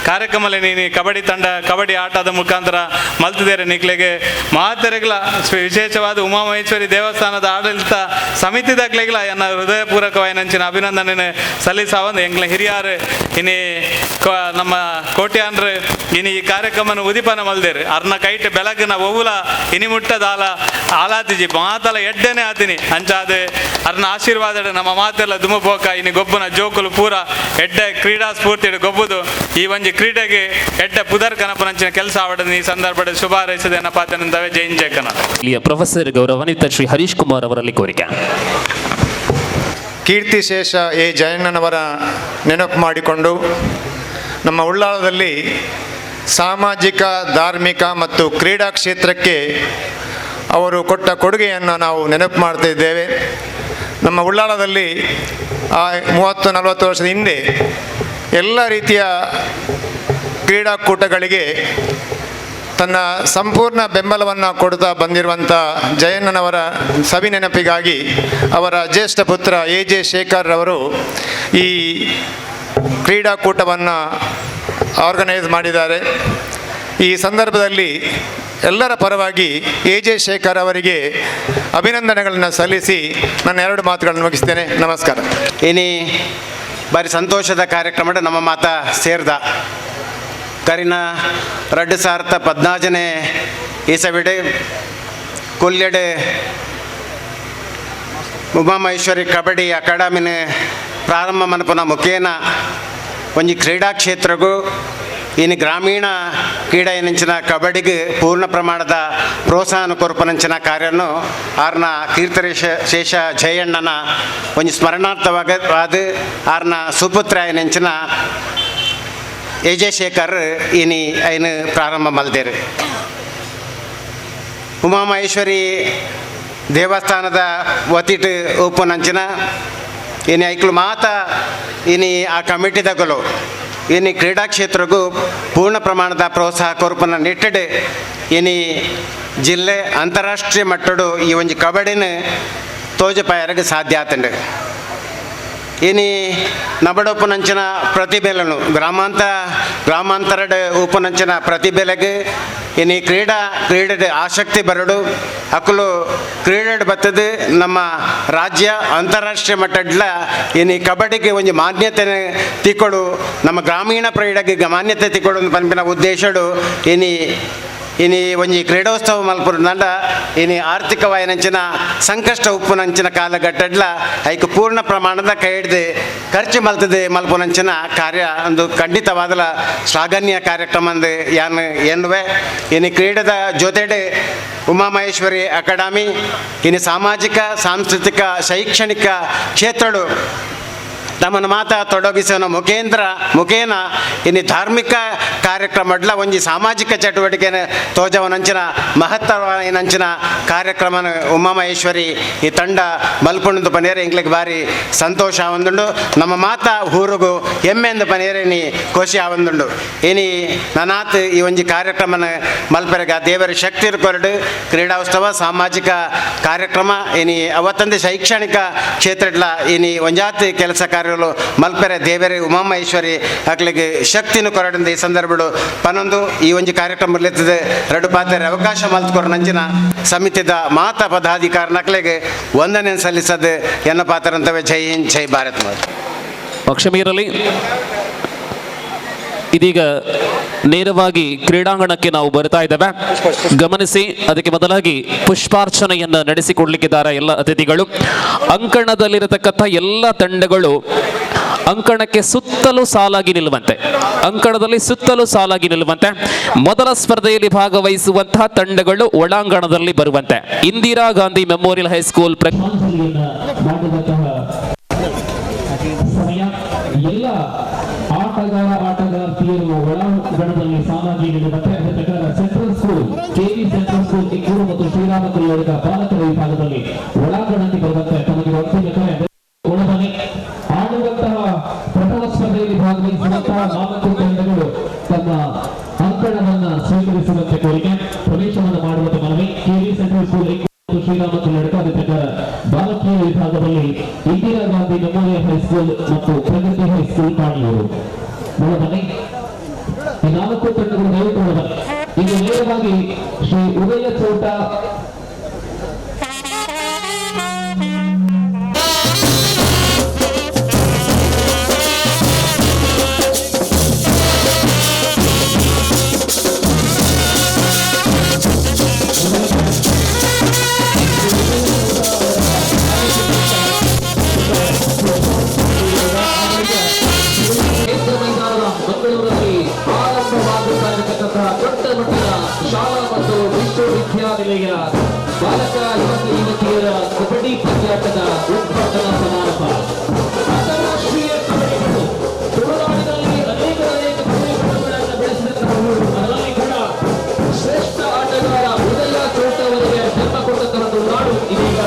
ಕಾರ್ಯಕ್ರಮ ನೀನಿ ಕಬಡ್ಡಿ ತಂಡ ಕಬಡ್ಡಿ ಆಟದ ಮುಖಾಂತರ ಮಲ್ತಿದ್ದಾರೆ. ನಿಕ್ಲೆಗೆ ಮಾತೆರೆಗ್ಲ ವಿಶೇಷವಾದ ಉಮಾಮಹೇಶ್ವರಿ ದೇವಸ್ಥಾನದ ಆಡಳಿತ ಸಮಿತಿದಾಗ್ಲೆಗ್ಲ ಎನ್ನ ಹೃದಯಪೂರ್ವಕವಾಯಿನಂಚಿನ ಅಭಿನಂದನೆ ಸಲ್ಲಿಸಾವಂದು ಎಂಗ್ಲ ಹಿರಿಯಾರು ಇನಿ ನಮ್ಮ ಕೋಟ್ಯಾನ್ರು ಇನಿ ಈ ಕಾರ್ಯಕ್ರಮನ ಉದಿಪನ ಮಲ್ದೇರು. ಅರ್ನ ಕೈಟ್ ಬೆಳಗಿನ ಒವುಲ ಇನಿ ಮುಟ್ಟದಾಲ ಆಲಾತಿಜಿ ಮಾತಲ ಎಡ್ಡೆನೆ ಆತಿನಿ ಅಂಚಾದ ಅರ್ನ ಆಶೀರ್ವಾದ ನಮ್ಮ ಮಾತೆಲ್ಲ ದುಮುಪೋಕ ಇನಿ ಗೊಬ್ಬನ ಜೋಕುಲು ಪೂರ ಎಡ್ಡೆ ಕ್ರೀಡಾ ಸ್ಫೂರ್ತಿ ಗೊಬ್ಬುದು ಈ ಒಂಜಿ ಕ್ರೀಡೆಗೆ ಎಡ್ಡೆ ಪುದರ್ ಕನಪನಂಚಿನ ಕೆಲಸ ಆವಡದ ಈ ಸಂದರ್ಭದ ಶುಭ ಹಾರೈಸದೆ ಎನ್ನ ಪಾತನಂದವೆ. ಜೈ ಹಿಂದ್, ಜೈ ಕನ್ನಡ. ಇಲ್ಲಿಯ ಪ್ರೊಫೆಸರ್ ಗೌರವಾನ್ವಿತ ಶ್ರೀ ಹರೀಶ್ ಕುಮಾರ್ ಅವರಲ್ಲಿ ಕೋರಿಕೆ. ಕೀರ್ತಿಶೇಷ ಎ ಜಯಣ್ಣನವರ ನೆನಪು ಮಾಡಿಕೊಂಡು ನಮ್ಮ ಉಳ್ಳಾಲದಲ್ಲಿ ಸಾಮಾಜಿಕ, ಧಾರ್ಮಿಕ ಮತ್ತು ಕ್ರೀಡಾ ಕ್ಷೇತ್ರಕ್ಕೆ ಅವರು ಕೊಟ್ಟ ಕೊಡುಗೆಯನ್ನು ನಾವು ನೆನಪು ಮಾಡ್ತಾ ಇದ್ದೇವೆ. ನಮ್ಮ ಉಳ್ಳಾಲದಲ್ಲಿ 30-40 ವರ್ಷದ ಹಿಂದೆ ಎಲ್ಲ ರೀತಿಯ ಕ್ರೀಡಾಕೂಟಗಳಿಗೆ ತನ್ನ ಸಂಪೂರ್ಣ ಬೆಂಬಲವನ್ನು ಕೊಡುತ್ತಾ ಬಂದಿರುವಂಥ ಜಯಣ್ಣನವರ ಸವಿ ನೆನಪಿಗಾಗಿ ಅವರ ಜ್ಯೇಷ್ಠ ಪುತ್ರ ಎ ಜೆ ಶೇಖರ್ ಅವರು ಈ ಕ್ರೀಡಾಕೂಟವನ್ನು ಆರ್ಗನೈಸ್ ಮಾಡಿದ್ದಾರೆ. ಈ ಸಂದರ್ಭದಲ್ಲಿ ಎಲ್ಲರ ಪರವಾಗಿ ಎ ಜೆ ಶೇಖರ್ ಅವರಿಗೆ ಅಭಿನಂದನೆಗಳನ್ನು ಸಲ್ಲಿಸಿ ನನ್ನ ಎರಡು ಮಾತುಗಳನ್ನು ಮುಗಿಸ್ತೇನೆ. ನಮಸ್ಕಾರ. ಇನಿ ಬಾರಿ ಸಂತೋಷದ ಕಾರ್ಯಕ್ರಮ ನಮ್ಮ ಮಾತ ಸೇರ್ದ. ಕರಿನ 2014ನೇ ಇಸವಿಡೆ ಕೊಲ್ಯಡೆ ಉಮಾಮಹೇಶ್ವರಿ ಕಬಡ್ಡಿ ಅಕಾಡೆಮಿನ ಪ್ರಾರಂಭ ಮನ್ಪುನ ಮುಖೇನ ಒಂಜಿ ಕ್ರೀಡಾ ಕ್ಷೇತ್ರಗೂ ಇನ್ನು ಗ್ರಾಮೀಣ ಕ್ರೀಡೆ ಏನಂಚಿನ ಕಬಡ್ಡಿಗೆ ಪೂರ್ಣ ಪ್ರಮಾಣದ ಪ್ರೋತ್ಸಾಹನ ಕೊರ್ಪನಂಚಿನ ಕಾರ್ಯನು ಆರ್ನ ಕೀರ್ತರೇಶ ಶೇಷ ಜಯಣ್ಣನ ಒಂಜಿ ಸ್ಮರಣಾರ್ಥವಾಗ ಆರ್ನ ಸುಪುತ್ರ ಏನಂಚಿನ ಎ ಜೆ ಶೇಖರ್ ಇನಿ ಐನು ಪ್ರಾರಂಭ ಮಲ್ದೇರು. ಉಮಾಮಹೇಶ್ವರಿ ದೇವಸ್ಥಾನದ ವತಿಟ್ ಉಪ್ಪುನಂಚಿನ ಇನಿ ಐಕ್ಲು ಮಾತ ಇನಿ ಆ ಕಮಿಟಿದಗಲು ಇನಿ ಕ್ರೀಡಾ ಕ್ಷೇತ್ರಗೂ ಪೂರ್ಣ ಪ್ರಮಾಣದ ಪ್ರೋತ್ಸಾಹ ಕೊರ್ಪುನ ನಿಟ್ಟಡೆ ಇನಿ ಜಿಲ್ಲೆ ಅಂತಾರಾಷ್ಟ್ರೀಯ ಮಟ್ಟಡು ಈ ಒಂಜಿ ಕಬಡ್ಡಿನ ತೋಜಪಾಯರಿಗೆ ಸಾಧ್ಯ ಆತಂಡು. ಇನಿ ನಬಡೊಪ್ಪುನಂಚಿನ ಪ್ರತಿಭೆలను ಗ್ರಾಮಾಂತರದ ಉಪನಂಚಿನ ಪ್ರತಿಭೆಲೆಗೆ ಇನಿ ಕ್ರೀಡೆ ಆಸಕ್ತಿ ಬರಡು ಅಕುಲು ಕ್ರೀಡೆ ಬತ್ತದು ನಮ್ಮ ರಾಜ್ಯ ಅಂತಾರಾಷ್ಟ್ರೀಯ ಮಟ್ಟಡ್ಲ ಇನಿ ಕಬಡ್ಡಿಗೆ ಒಂಜಿ ಮಾನ್ಯತೆ ತಿಕ್ಕೊಡು, ನಮ್ಮ ಗ್ರಾಮೀಣ ಕ್ರೀಡೆಗೆ ಮಾನ್ಯತೆ ತಿಕ್ಕೊಡು ಪನ್ಪಿನ ಉದ್ದೇಶಡು ಇನಿ ಇನಿ ಒಂಜಿ ಕ್ರೀಡೋತ್ಸವ ಮಲ್ಪುರಂಡ ಇನಿ ಆರ್ಥಿಕವಾಯಿನಂಚಿನ ಸಂಕಷ್ಟ ಉಪ್ಪುನಂಚಿನ ಕಾಲಘಟ್ಟಡ್ಲ ಐಕ್ ಪೂರ್ಣ ಪ್ರಮಾಣದ ಕೈ ಹಿಡ್ದು ಖರ್ಚು ಮಲ್ತದೆ ಮಲ್ಪುನಂಚಿನ ಕಾರ್ಯ ಒಂದು ಖಂಡಿತವಾದಲ ಶ್ಲಾಘನೀಯ ಕಾರ್ಯಕ್ರಮ ಅಂದು ಯಾನ್ ಎನ್ನುವೆ. ಇನಿ ಕ್ರೀಡೆದ ಜೊತೆಡೆ ಉಮಾಮಹೇಶ್ವರಿ ಅಕಾಡೆಮಿ ಇನಿ ಸಾಮಾಜಿಕ, ಸಾಂಸ್ಕೃತಿಕ, ಶೈಕ್ಷಣಿಕ ಕ್ಷೇತ್ರಡು ನಮ್ಮನ್ನು ಮಾತ ತೊಡಗಿಸೋನ ಮುಖೇನ ಇನ್ನು ಧಾರ್ಮಿಕ ಕಾರ್ಯಕ್ರಮ ಅಡ್ಲ ಒಂಜಿ ಸಾಮಾಜಿಕ ಚಟುವಟಿಕೆನ ತೋಜವನಂಚಿನ ಮಹತ್ತರವಾಯಿನಂಚಿನ ಕಾರ್ಯಕ್ರಮನ ಉಮಾಮಹೇಶ್ವರಿ ಈ ತಂಡ ಮಲ್ಪುಣಂದು ಪನೇರೆ ಎಂಗ್ಲಿಗೆ ಭಾರಿ ಸಂತೋಷ ಆವೊಂದುಂಡು. ನಮ್ಮ ಮಾತ ಊರುಗು ಎಮ್ಮೆಂದು ಪನೇರೆ ನೀ ಖುಷಿ ಆವೊಂದುಂಡು. ಇನಿ ನನಾತ್ ಈ ಒಂಜಿ ಕಾರ್ಯಕ್ರಮನ ಮಲ್ಪರೆಗ ದೇವರ ಶಕ್ತಿ ಕೊರಡು ಕ್ರೀಡಾೋತ್ಸವ ಸಾಮಾಜಿಕ ಕಾರ್ಯಕ್ರಮ ಇನಿ ಅವತ್ತಂದೆ ಶೈಕ್ಷಣಿಕ ಕ್ಷೇತ್ರಡ್ಲ ಇನಿ ಒಂಜಾತಿ ಕೆಲಸ ಕಾರ್ಯಗಳು ಮಲ್ಪೆರೆ ದೇವರೇ ಉಮಾಮಹೇಶ್ವರಿ ಅಕ್ಲಿಗೆ ಶಕ್ತಿನ ಕೊರಡಿಂದ ಈ ಸಂದರ್ಭಡು ಪನ್ನೊಂದು ಈ ಒಂಜಿ ಕಾರ್ಯಕ್ರಮ ಇರ್ತದೆ. ರಡು ಪಾತ್ರೆ ಅವಕಾಶ ಮಲ್ತ್ಕೊರ ನಂಚಿನ ಸಮಿತಿದ ಮಾತಾ ಪದಾಧಿಕಾರ ನಕ್ಲಿಗೆ ವಂದನೆ ಸಲ್ಲಿಸದೆ ಎನ್ನ ಪಾತ್ರ ಅಂತವೆ. ಜೈ ಹಿಂದ್, ಜೈ ಭಾರತ್ ಮಾತೆ. ಕ್ಷಮೆ ಇರಲಿ, ಇದೀಗ ನೇರವಾಗಿ ಕ್ರೀಡಾಂಗಣಕ್ಕೆ ನಾವು ಬರ್ತಾ ಇದ್ದೇವೆ. ಗಮನಿಸಿ, ಅದಕ್ಕೆ ಮೊದಲಾಗಿ ಪುಷ್ಪಾರ್ಚನೆಯನ್ನು ನಡೆಸಿಕೊಡ್ಲಿಕ್ಕಿದ್ದಾರೆ ಎಲ್ಲ ಅತಿಥಿಗಳು. ಅಂಕಣದಲ್ಲಿರತಕ್ಕಂಥ ಎಲ್ಲ ತಂಡಗಳು ಅಂಕಣಕ್ಕೆ ಸುತ್ತಲೂ ಸಾಲಾಗಿ ನಿಲ್ಲುವಂತೆ, ಅಂಕಣದಲ್ಲಿ ಸುತ್ತಲೂ ಸಾಲಾಗಿ ನಿಲ್ಲುವಂತೆ, ಮೊದಲ ಸ್ಪರ್ಧೆಯಲ್ಲಿ ಭಾಗವಹಿಸುವಂತಹ ತಂಡಗಳು ಒಳಾಂಗಣದಲ್ಲಿ ಬರುವಂತೆ. ಇಂದಿರಾ ಗಾಂಧಿ ಮೆಮೋರಿಯಲ್ ಹೈಸ್ಕೂಲ್ ಸಮಯ ಎಲ್ಲ ಆಟಗಾರ ಆಟಗಾರ್ತಿಯರು ಒಳಾಂಗಣದಲ್ಲಿ ಸಾಲಾಗಿ ನಿಲ್ಲುವಂತೆ. ಅದೇ ಪ್ರಕಾರ central school KV central school Ikkur ಮತ್ತು ಶ್ರೀರಾಮ ಕಲ್ಲಡಿಗ ಬಾಲಕರ ವಿಭಾಗದಲ್ಲಿ ಒಳಾಂಗಣಕ್ಕೆ ಬರುವಂತೆ ತಮಗೆ ಅಂತಿಮ ಕರೆ. ಒಳಬನ್ನಿ. ಆಡುವಂತಹ ಪ್ರಥಮ ಸ್ಪರ್ಧೆಯಲ್ಲಿ ಭಾಗವಹಿಸುವಂತಹ 4 ತಂಡಗಳು ತಮ್ಮ ಅಂಕಣವನ್ನ ಸ್ವೀಕರಿಸುವಂತೆ ಕೋರಿಕೆ, ಪ್ರವೇಶವನ್ನು ಮಾಡುವಂತೆ ಮನವಿ. ಕೆವಿ ಸೆಂಟ್ರಲ್ ಸ್ಕೂಲ್ ಇಕ್ಕೂರು ಮತ್ತು ಶ್ರೀರಾಮ ಕಲ್ಲಡ್ಕ, ಅದೇ ಪ್ರಕಾರ ಬಾಲಕಿಯ ವಿಭಾಗದಲ್ಲಿ ಇಂದಿರಾ ಗಾಂಧಿ ಮೆಮೋರಿಯಲ್ ಹೈಸ್ಕೂಲ್ ಮತ್ತು ಪ್ರಗತಿ ಹೈಸ್ಕೂಲ್ ಕಾಣಿಯೂರು. ಒಳಬನ್ನಿ. ಈ 4 ತಂಡಗಳು ದಯವಿಟ್ಟು ಒಳಬನ್ನಿ. ಈಗ ನೇರವಾಗಿ ಶ್ರೀ ಉದಯ ಚೌಟ ಮಂಗಳೂರಲ್ಲಿ ಆರಂಭವಾಗುತ್ತಾ ಇರತಕ್ಕಂತಹ ದೊಡ್ಡ ಮಟ್ಟದ ಶಾಲಾ ಮತ್ತು ವಿಶ್ವವಿದ್ಯಾನಿಲಯ ಬಾಲಕ ಯುವಕ ಯುವತಿಯರ ಕಬಡ್ಡಿ ಪಂದ್ಯಾಟದ ಉದ್ಘಾಟನಾ ಸಮಾರಂಭ. ಅಂತಾರಾಷ್ಟ್ರೀಯ ಕಬಡ್ಡಿಗಳು ತುಳುನಾಡಿನಲ್ಲಿ ಅನೇಕ ಅನೇಕ ಕಬಡ್ಡಿ ಬೆಳೆಸಿದಂತಹ, ಅದರಲ್ಲಿ ಕೂಡ ಶ್ರೇಷ್ಠ ಆಟಗಾರ ಉದಯ ಚೌಟ ಅವರಿಗೆ ಜನ್ಮ ಕೊಟ್ಟಂತಹ ತುಳುನಾಡು ಇದೀಗ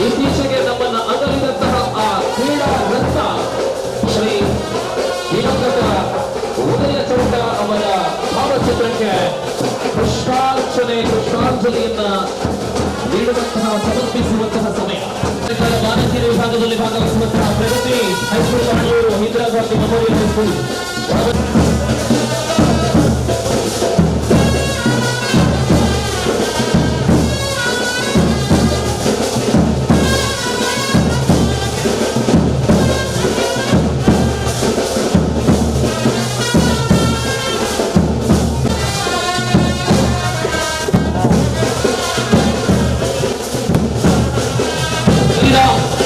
ಇತ್ತೀಚೆಗೆ ನಮ್ಮನ್ನ ಅಗಲಿದಂತಹ ಆ ಕ್ರೀಡಾ ರತ್ನ ಶ್ರೀ ದಿವಂಗತ ಉದಯ ಚೌಟ ಅವರ ಭಾವಚಿತ್ರಕ್ಕೆ ಪುಷ್ಪಾರ್ಚನೆ ಪುಷ್ಪಾಂಜಲಿಯನ್ನ ನೀಡುವಂತಹ ಸಮರ್ಪಿಸುವಂತಹ ಸಮಯ. ಬಾಲಕಿಯರ ವಿಭಾಗದಲ್ಲಿ ಭಾಗವಹಿಸುವಂತಹ Pragathi high school Mangaluru, Indira Gandhi memorial high school.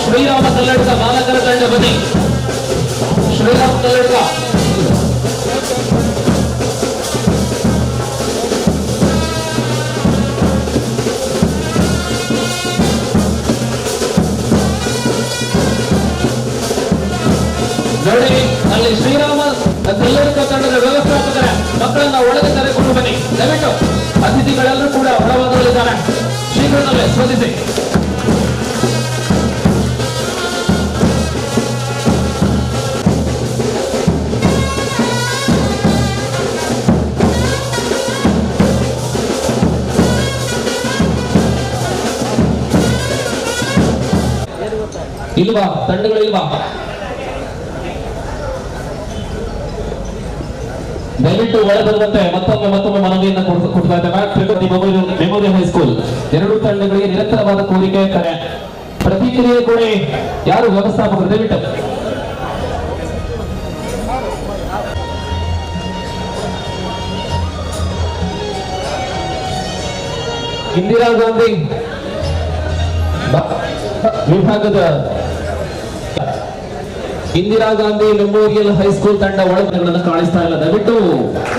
Shrirama Kalladka ಬಾಲಕರ ತಂಡ ಬನ್ನಿ. ಶ್ರೀರಾಮ ಕಲ್ಲಡ್ಕ ನೋಡಿ, ಅಲ್ಲಿ ಶ್ರೀರಾಮ ಕಲ್ಲಡ್ಕ ತಂಡದ ವ್ಯವಸ್ಥಾಪಕರ ಮಕ್ಕಳನ್ನ ಒಳಗೆ ಕರೆಕೊಂಡು ಬನ್ನಿ. ದಯವಿಟ್ಟು ಅತಿಥಿಗಳೆಲ್ಲರೂ ಕೂಡ ಒಳಭಾಗದಲ್ಲಿದ್ದಾರೆ, ಶೀಘ್ರದಲ್ಲೇ ಸ್ಪಂದಿಸಿ. ಇಲ್ವಾ ತಂಡಗಳಿಲ್ವಾ? ದಯವಿಟ್ಟು ಒಳ ಬರುವಂತೆ ಮತ್ತೊಮ್ಮೆ ಮತ್ತೊಮ್ಮೆ ಮನವಿಯನ್ನು ಕೊಡ್ತಾ ಇದ್ದೇವೆ. ಪ್ರಗತಿ ಮೆಮೋರಿಯಲ್ ಹೈಸ್ಕೂಲ್ 2 ತಂಡಗಳಿಗೆ ನಿರಂತರವಾದ ಕೋರಿಕೆ ಕರೆ, ಪ್ರತಿಕ್ರಿಯೆ ಕೊಡಿ. ಯಾರು ವ್ಯವಸ್ಥಾಪಕರು ದಯವಿಟ್ಟು ಇಂದಿರಾ ಗಾಂಧಿ ವಿಭಾಗದ ಇಂದಿರಾ ಗಾಂಧಿ ಮೆಮೋರಿಯಲ್ ಹೈಸ್ಕೂಲ್ ತಂಡ ಒಳಗಡೆಗಳನ್ನು ಕಾಣಿಸ್ತಾ ಇಲ್ಲ. ದಯವಿಟ್ಟು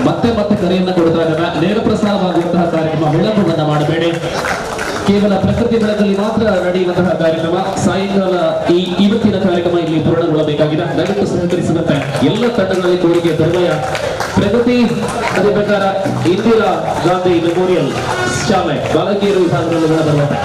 ಮತ್ತೆ ಮತ್ತೆ ಕರೆಯನ್ನು ಕೊಡ್ತಾ ಇದ್ದಾರೆ. ನೇರ ಪ್ರಸಾರವಾಗುವಂತಹ ಕಾರ್ಯಕ್ರಮ ವಿಳಂಬವನ್ನ ಮಾಡಬೇಡಿ. ಕೇವಲ ಪ್ರಕೃತಿ ಬೆಳಕಲ್ಲಿ ಮಾತ್ರ ನಡೆಯುವಂತಹ ಕಾರ್ಯಕ್ರಮ. ಸಾಯಂಕಾಲ ಈ ಇವತ್ತಿನ ಕಾರ್ಯಕ್ರಮ ಇಲ್ಲಿ ಪೂರ್ಣಗೊಳ್ಳಬೇಕಾಗಿದೆ. ದಯವಿಟ್ಟು ಸಹಕರಿಸುವಂತೆ ಎಲ್ಲ ತಂಡಗಳಲ್ಲಿ ಕೋರಿಕೆ ತರುವಾಯ ಪ್ರಗತಿ, ಅದೇ ಪ್ರಕಾರ ಇಂದಿರಾ ಗಾಂಧಿ ಮೆಮೋರಿಯಲ್ ಶಾಲೆ ಬಾಲಕಿಯರು ವಿಭಾಗದಲ್ಲಿ ಬರುವಂತೆ.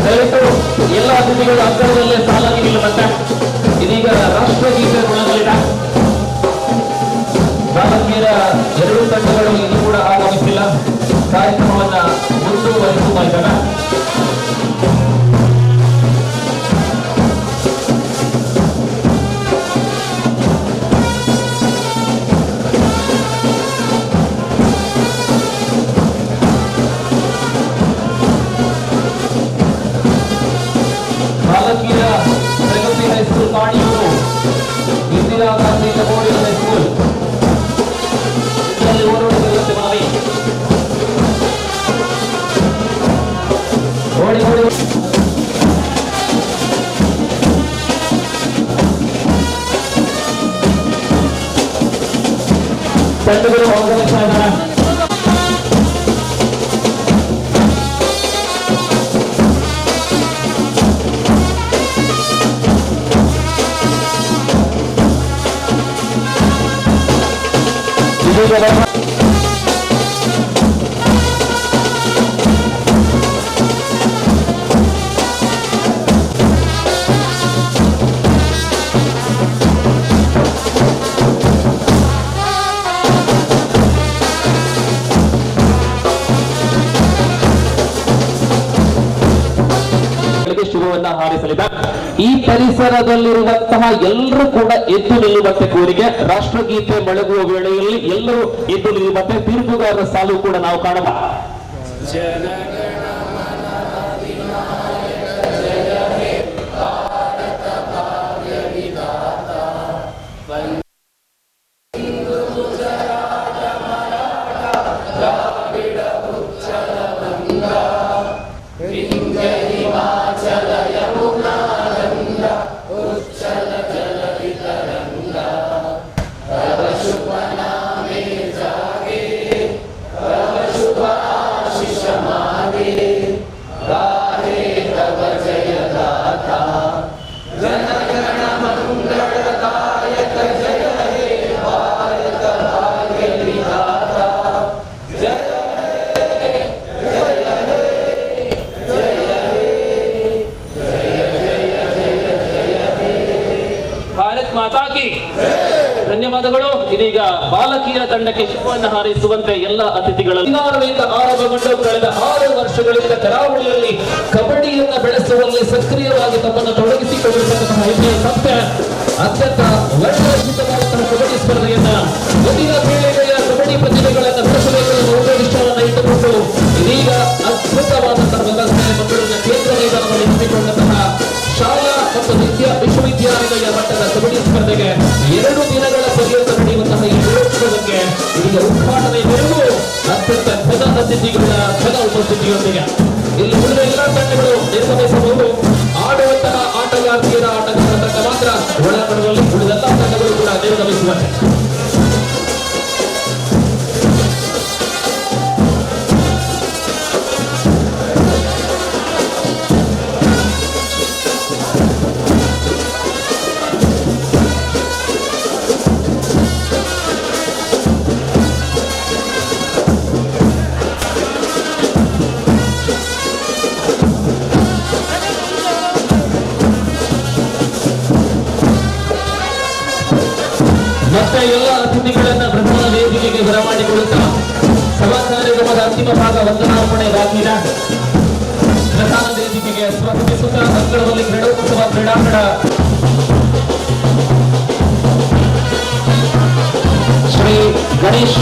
ದಯವಿಟ್ಟು ಎಲ್ಲ ಅತಿಥಿಗಳು ಅಂಗಳದಲ್ಲೇ ಸಾಲಾಗಿ ನಿಲ್ಲುವಂತೆ. ಇದೀಗ ರಾಷ್ಟ್ರಗೀತೆ ಮೊಳಗಲಿದೆ. ಬಾಲಕಿಯರ ಎರಡು ತಂಡಗಳು ಇನ್ನೂ ಕೂಡ ಆಗಮಿಸಿಲ್ಲ. ಕಾರ್ಯಕ್ರಮವನ್ನ ಮುಂದುವರಿಸುತ್ತಾ ಇದ್ದಾರೆ. ಬಾಲಕಿಯರ Pragathi high school Kaniyur, Indira Gandhi memorial high school ಇದರಲ್ಲಿ ಓಡೋಡಿರುವಂತೆ ಮನವಿ. ಓಡಿ ಓಡಿ ತಂಡಗಳು ಆಗಮಿಸ್ತಾ ಇದ್ದಾರೆ. ಶುಭವನ್ನ ಹಾರೈಸಲಿದೆ. ಈ ಪರಿಸರದಲ್ಲಿರುವಂತಹ ಎಲ್ಲರೂ ಕೂಡ ಎದ್ದು ನಿಲ್ಲುವಂತೆ ಕೋರಿಗೆ. ರಾಷ್ಟ್ರಗೀತೆ ಮೊಳಗುವ ವೇಳೆಯಲ್ಲಿ ಎಲ್ಲರೂ ಎದ್ದು ನಿಲ್ಲುವಂತೆ ತೀರ್ಪುಗಾರರ ಸಾಲು ಕೂಡ ನಾವು ಕಾಣಬಹುದು. ಧನ್ಯವಾದಗಳು. ಇದೀಗ ಬಾಲಕಿಯರ ತಂಡಕ್ಕೆ ಶುಭವನ್ನು ಹಾರೈಸುವಂತೆ ಎಲ್ಲ ಅತಿಥಿಗಳು. 16ರಿಂದ ಆರಂಭಗೊಂಡು ಕಳೆದ 6 ವರ್ಷಗಳಿಂದ ಕರಾವಳಿಯಲ್ಲಿ ಕಬಡ್ಡಿಯನ್ನು ಬೆಳೆಸುವಲ್ಲಿ ಸಕ್ರಿಯವಾಗಿ ತಮ್ಮನ್ನು ತೊಡಗಿಸಿಕೊಂಡಿರತಕ್ಕಂತಹ ಹೆಮ್ಮೆಯ ಸಂಸ್ಥೆ ಅತ್ಯಂತ ವರ್ಣರಂಜಿತವಾದಂತಹ ಕಬಡ್ಡಿ ಸ್ಪರ್ಧೆಯನ್ನ ಮುಂದಿನ ಪೀಳಿಗೆಯ ಕಬಡ್ಡಿ ಪ್ರತಿಭೆಗಳನ್ನು ಬೆಳೆಸಬೇಕು ಎನ್ನುವ ಉದ್ದೇಶವನ್ನು ಇಟ್ಟುಕೊಂಡು ಇದೀಗ ಅದ್ಭುತವಾದಂತಹ ವ್ಯವಸ್ಥೆ ಮಂಗಳೂರಿನ ಕೇಂದ್ರ ಮೈದಾನದಲ್ಲಿ ಹಮ್ಮಿಕೊಂಡಂತಹ ಶಾಲಾ ಮತ್ತು ವಿಶ್ವವಿದ್ಯಾನಿಲಯ ಮಟ್ಟದ ಕಬಡ್ಡಿ ಸ್ಪರ್ಧೆಗೆ 2 ದಿನಗಳ ಪರ್ಯಂತ ನಡೆಯುವಂತಹ ಈ ಕ್ರೀಡೋತ್ಸವಕ್ಕೆ ಇದೀಗ ಉದ್ಘಾಟನೆ ಮೆರುಗು ಅತ್ಯಂತ ಘನ ಅತಿಥಿಗಳ ಘನ ಉಪಸ್ಥಿತಿಯೊಂದಿಗೆ ಇಲ್ಲಿ ಉಳಿದ ಎಲ್ಲ ತಂಡಗಳು ನಿರ್ಗಮಿಸಬಹುದು. ಆಡುವಂತಹ ಆಟಗಾರ್ತಿಯರ ಆಟಗಾರರ ತಂಡ ಮಾತ್ರ ಒಳಾಂಗಣದಲ್ಲಿ, ಉಳಿದೆಲ್ಲ ತಂಡಗಳು ಕೂಡ ನಿರ್ಗಮಿಸುವಂತೆ. ಮತ್ತೆ ಎಲ್ಲ ಅತಿಥಿಗಳನ್ನ ಪ್ರಧಾನ ವೇದಿಕೆಗೆ ಬರಮಾಡಿಕೊಳ್ಳುತ್ತಾ ಸಭಾ ಕಾರ್ಯಕ್ರಮದ ಅಂತಿಮ ಭಾಗ ವಂದನಾರ್ಪಣೆ ಬಾಕಿ ಇದೆ. ಪ್ರಧಾನ ವೇದಿಕೆಗೆ ಸ್ವಾಗತಿಸುತ್ತಾ ಅಂಗಳದಲ್ಲಿ ಕ್ರೀಡೋತ್ಸವ ಕ್ರೀಡಾಂಗಣ ಶ್ರೀ ಗಣೇಶ್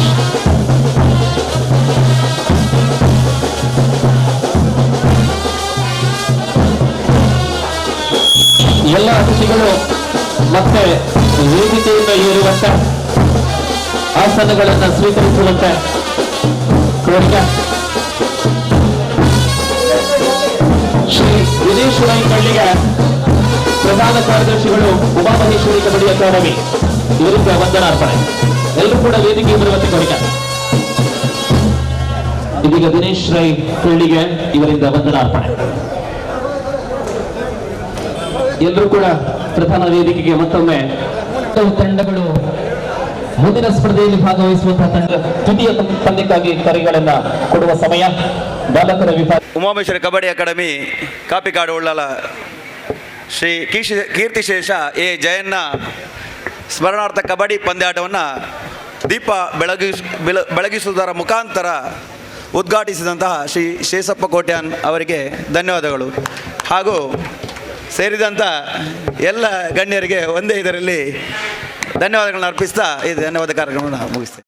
ಎಲ್ಲ ಅತಿಥಿಗಳು ಮತ್ತೆ ವೇದಿಕೆಯಿಂದ ಏರುವಂತೆ, ಆಸನಗಳನ್ನು ಸ್ವೀಕರಿಸುವಂತೆ ಕೋರಿಕೆ. ಶ್ರೀ ದಿನೇಶ್ ರೈ ಕಳ್ಳಿಗೆ, ಪ್ರಧಾನ ಕಾರ್ಯದರ್ಶಿಗಳು, ಉಮಾಮಹೇಶ್ವರಿ ಕಬಡ್ಡಿ ಅಕಾಡೆಮಿ, ಇವರಿಂದ ವಂದನಾರ್ಪಣೆ. ಎಲ್ಲರೂ ಕೂಡ ವೇದಿಕೆ ಬರುವಂತೆ ಕೋರಿಕೆ. ಇದೀಗ ದಿನೇಶ್ ರೈ ಕಳ್ಳಿಗೆ ಇವರಿಂದ ವಂದನಾರ್ಪಣೆ. ಎಲ್ಲರೂ ಕೂಡ ಪ್ರಧಾನ ವೇದಿಕೆಗೆ ಮತ್ತೊಮ್ಮೆ. ತಂಡಗಳು ಮುಂದಿನ ಸ್ಪರ್ಧೆಯಲ್ಲಿ ಭಾಗವಹಿಸುವಂತಹ ತಂಡ ದ್ವಿತೀಯ ಪಂದ್ಯಕ್ಕಾಗಿ ಕರೆಗಳನ್ನ ಕೊಡುವ ಸಮಯ. ಬಾಲಕರ ವಿಭಾಗ. ಉಮಾಮೇಶ್ವರಿ ಕಬಡ್ಡಿ ಅಕಾಡೆಮಿ, ಕಾಪಿಕಾಡು, ಉಳ್ಳಾಲ, ಶ್ರೀ ಕೀರ್ತಿಶೇಷ ಎ ಜಯಣ್ಣ ಸ್ಮರಣಾರ್ಥ ಕಬಡ್ಡಿ ಪಂದ್ಯಾಟವನ್ನು ದೀಪ ಬೆಳಗಿಸುವುದರ ಮುಖಾಂತರ ಉದ್ಘಾಟಿಸಿದಂತಹ ಶ್ರೀ ಶೇಷಪ್ಪ ಕೋಟ್ಯಾನ್ ಅವರಿಗೆ ಧನ್ಯವಾದಗಳು ಹಾಗೂ ಸೇರಿದಂಥ ಎಲ್ಲ ಗಣ್ಯರಿಗೆ ಒಂದೇ ಇದರಲ್ಲಿ ಧನ್ಯವಾದಗಳನ್ನು ಅರ್ಪಿಸ್ತಾ ಈ ಧನ್ಯವಾದ ಕಾರ್ಯಕ್ರಮವನ್ನು ಮುಗಿಸ್ತೇನೆ.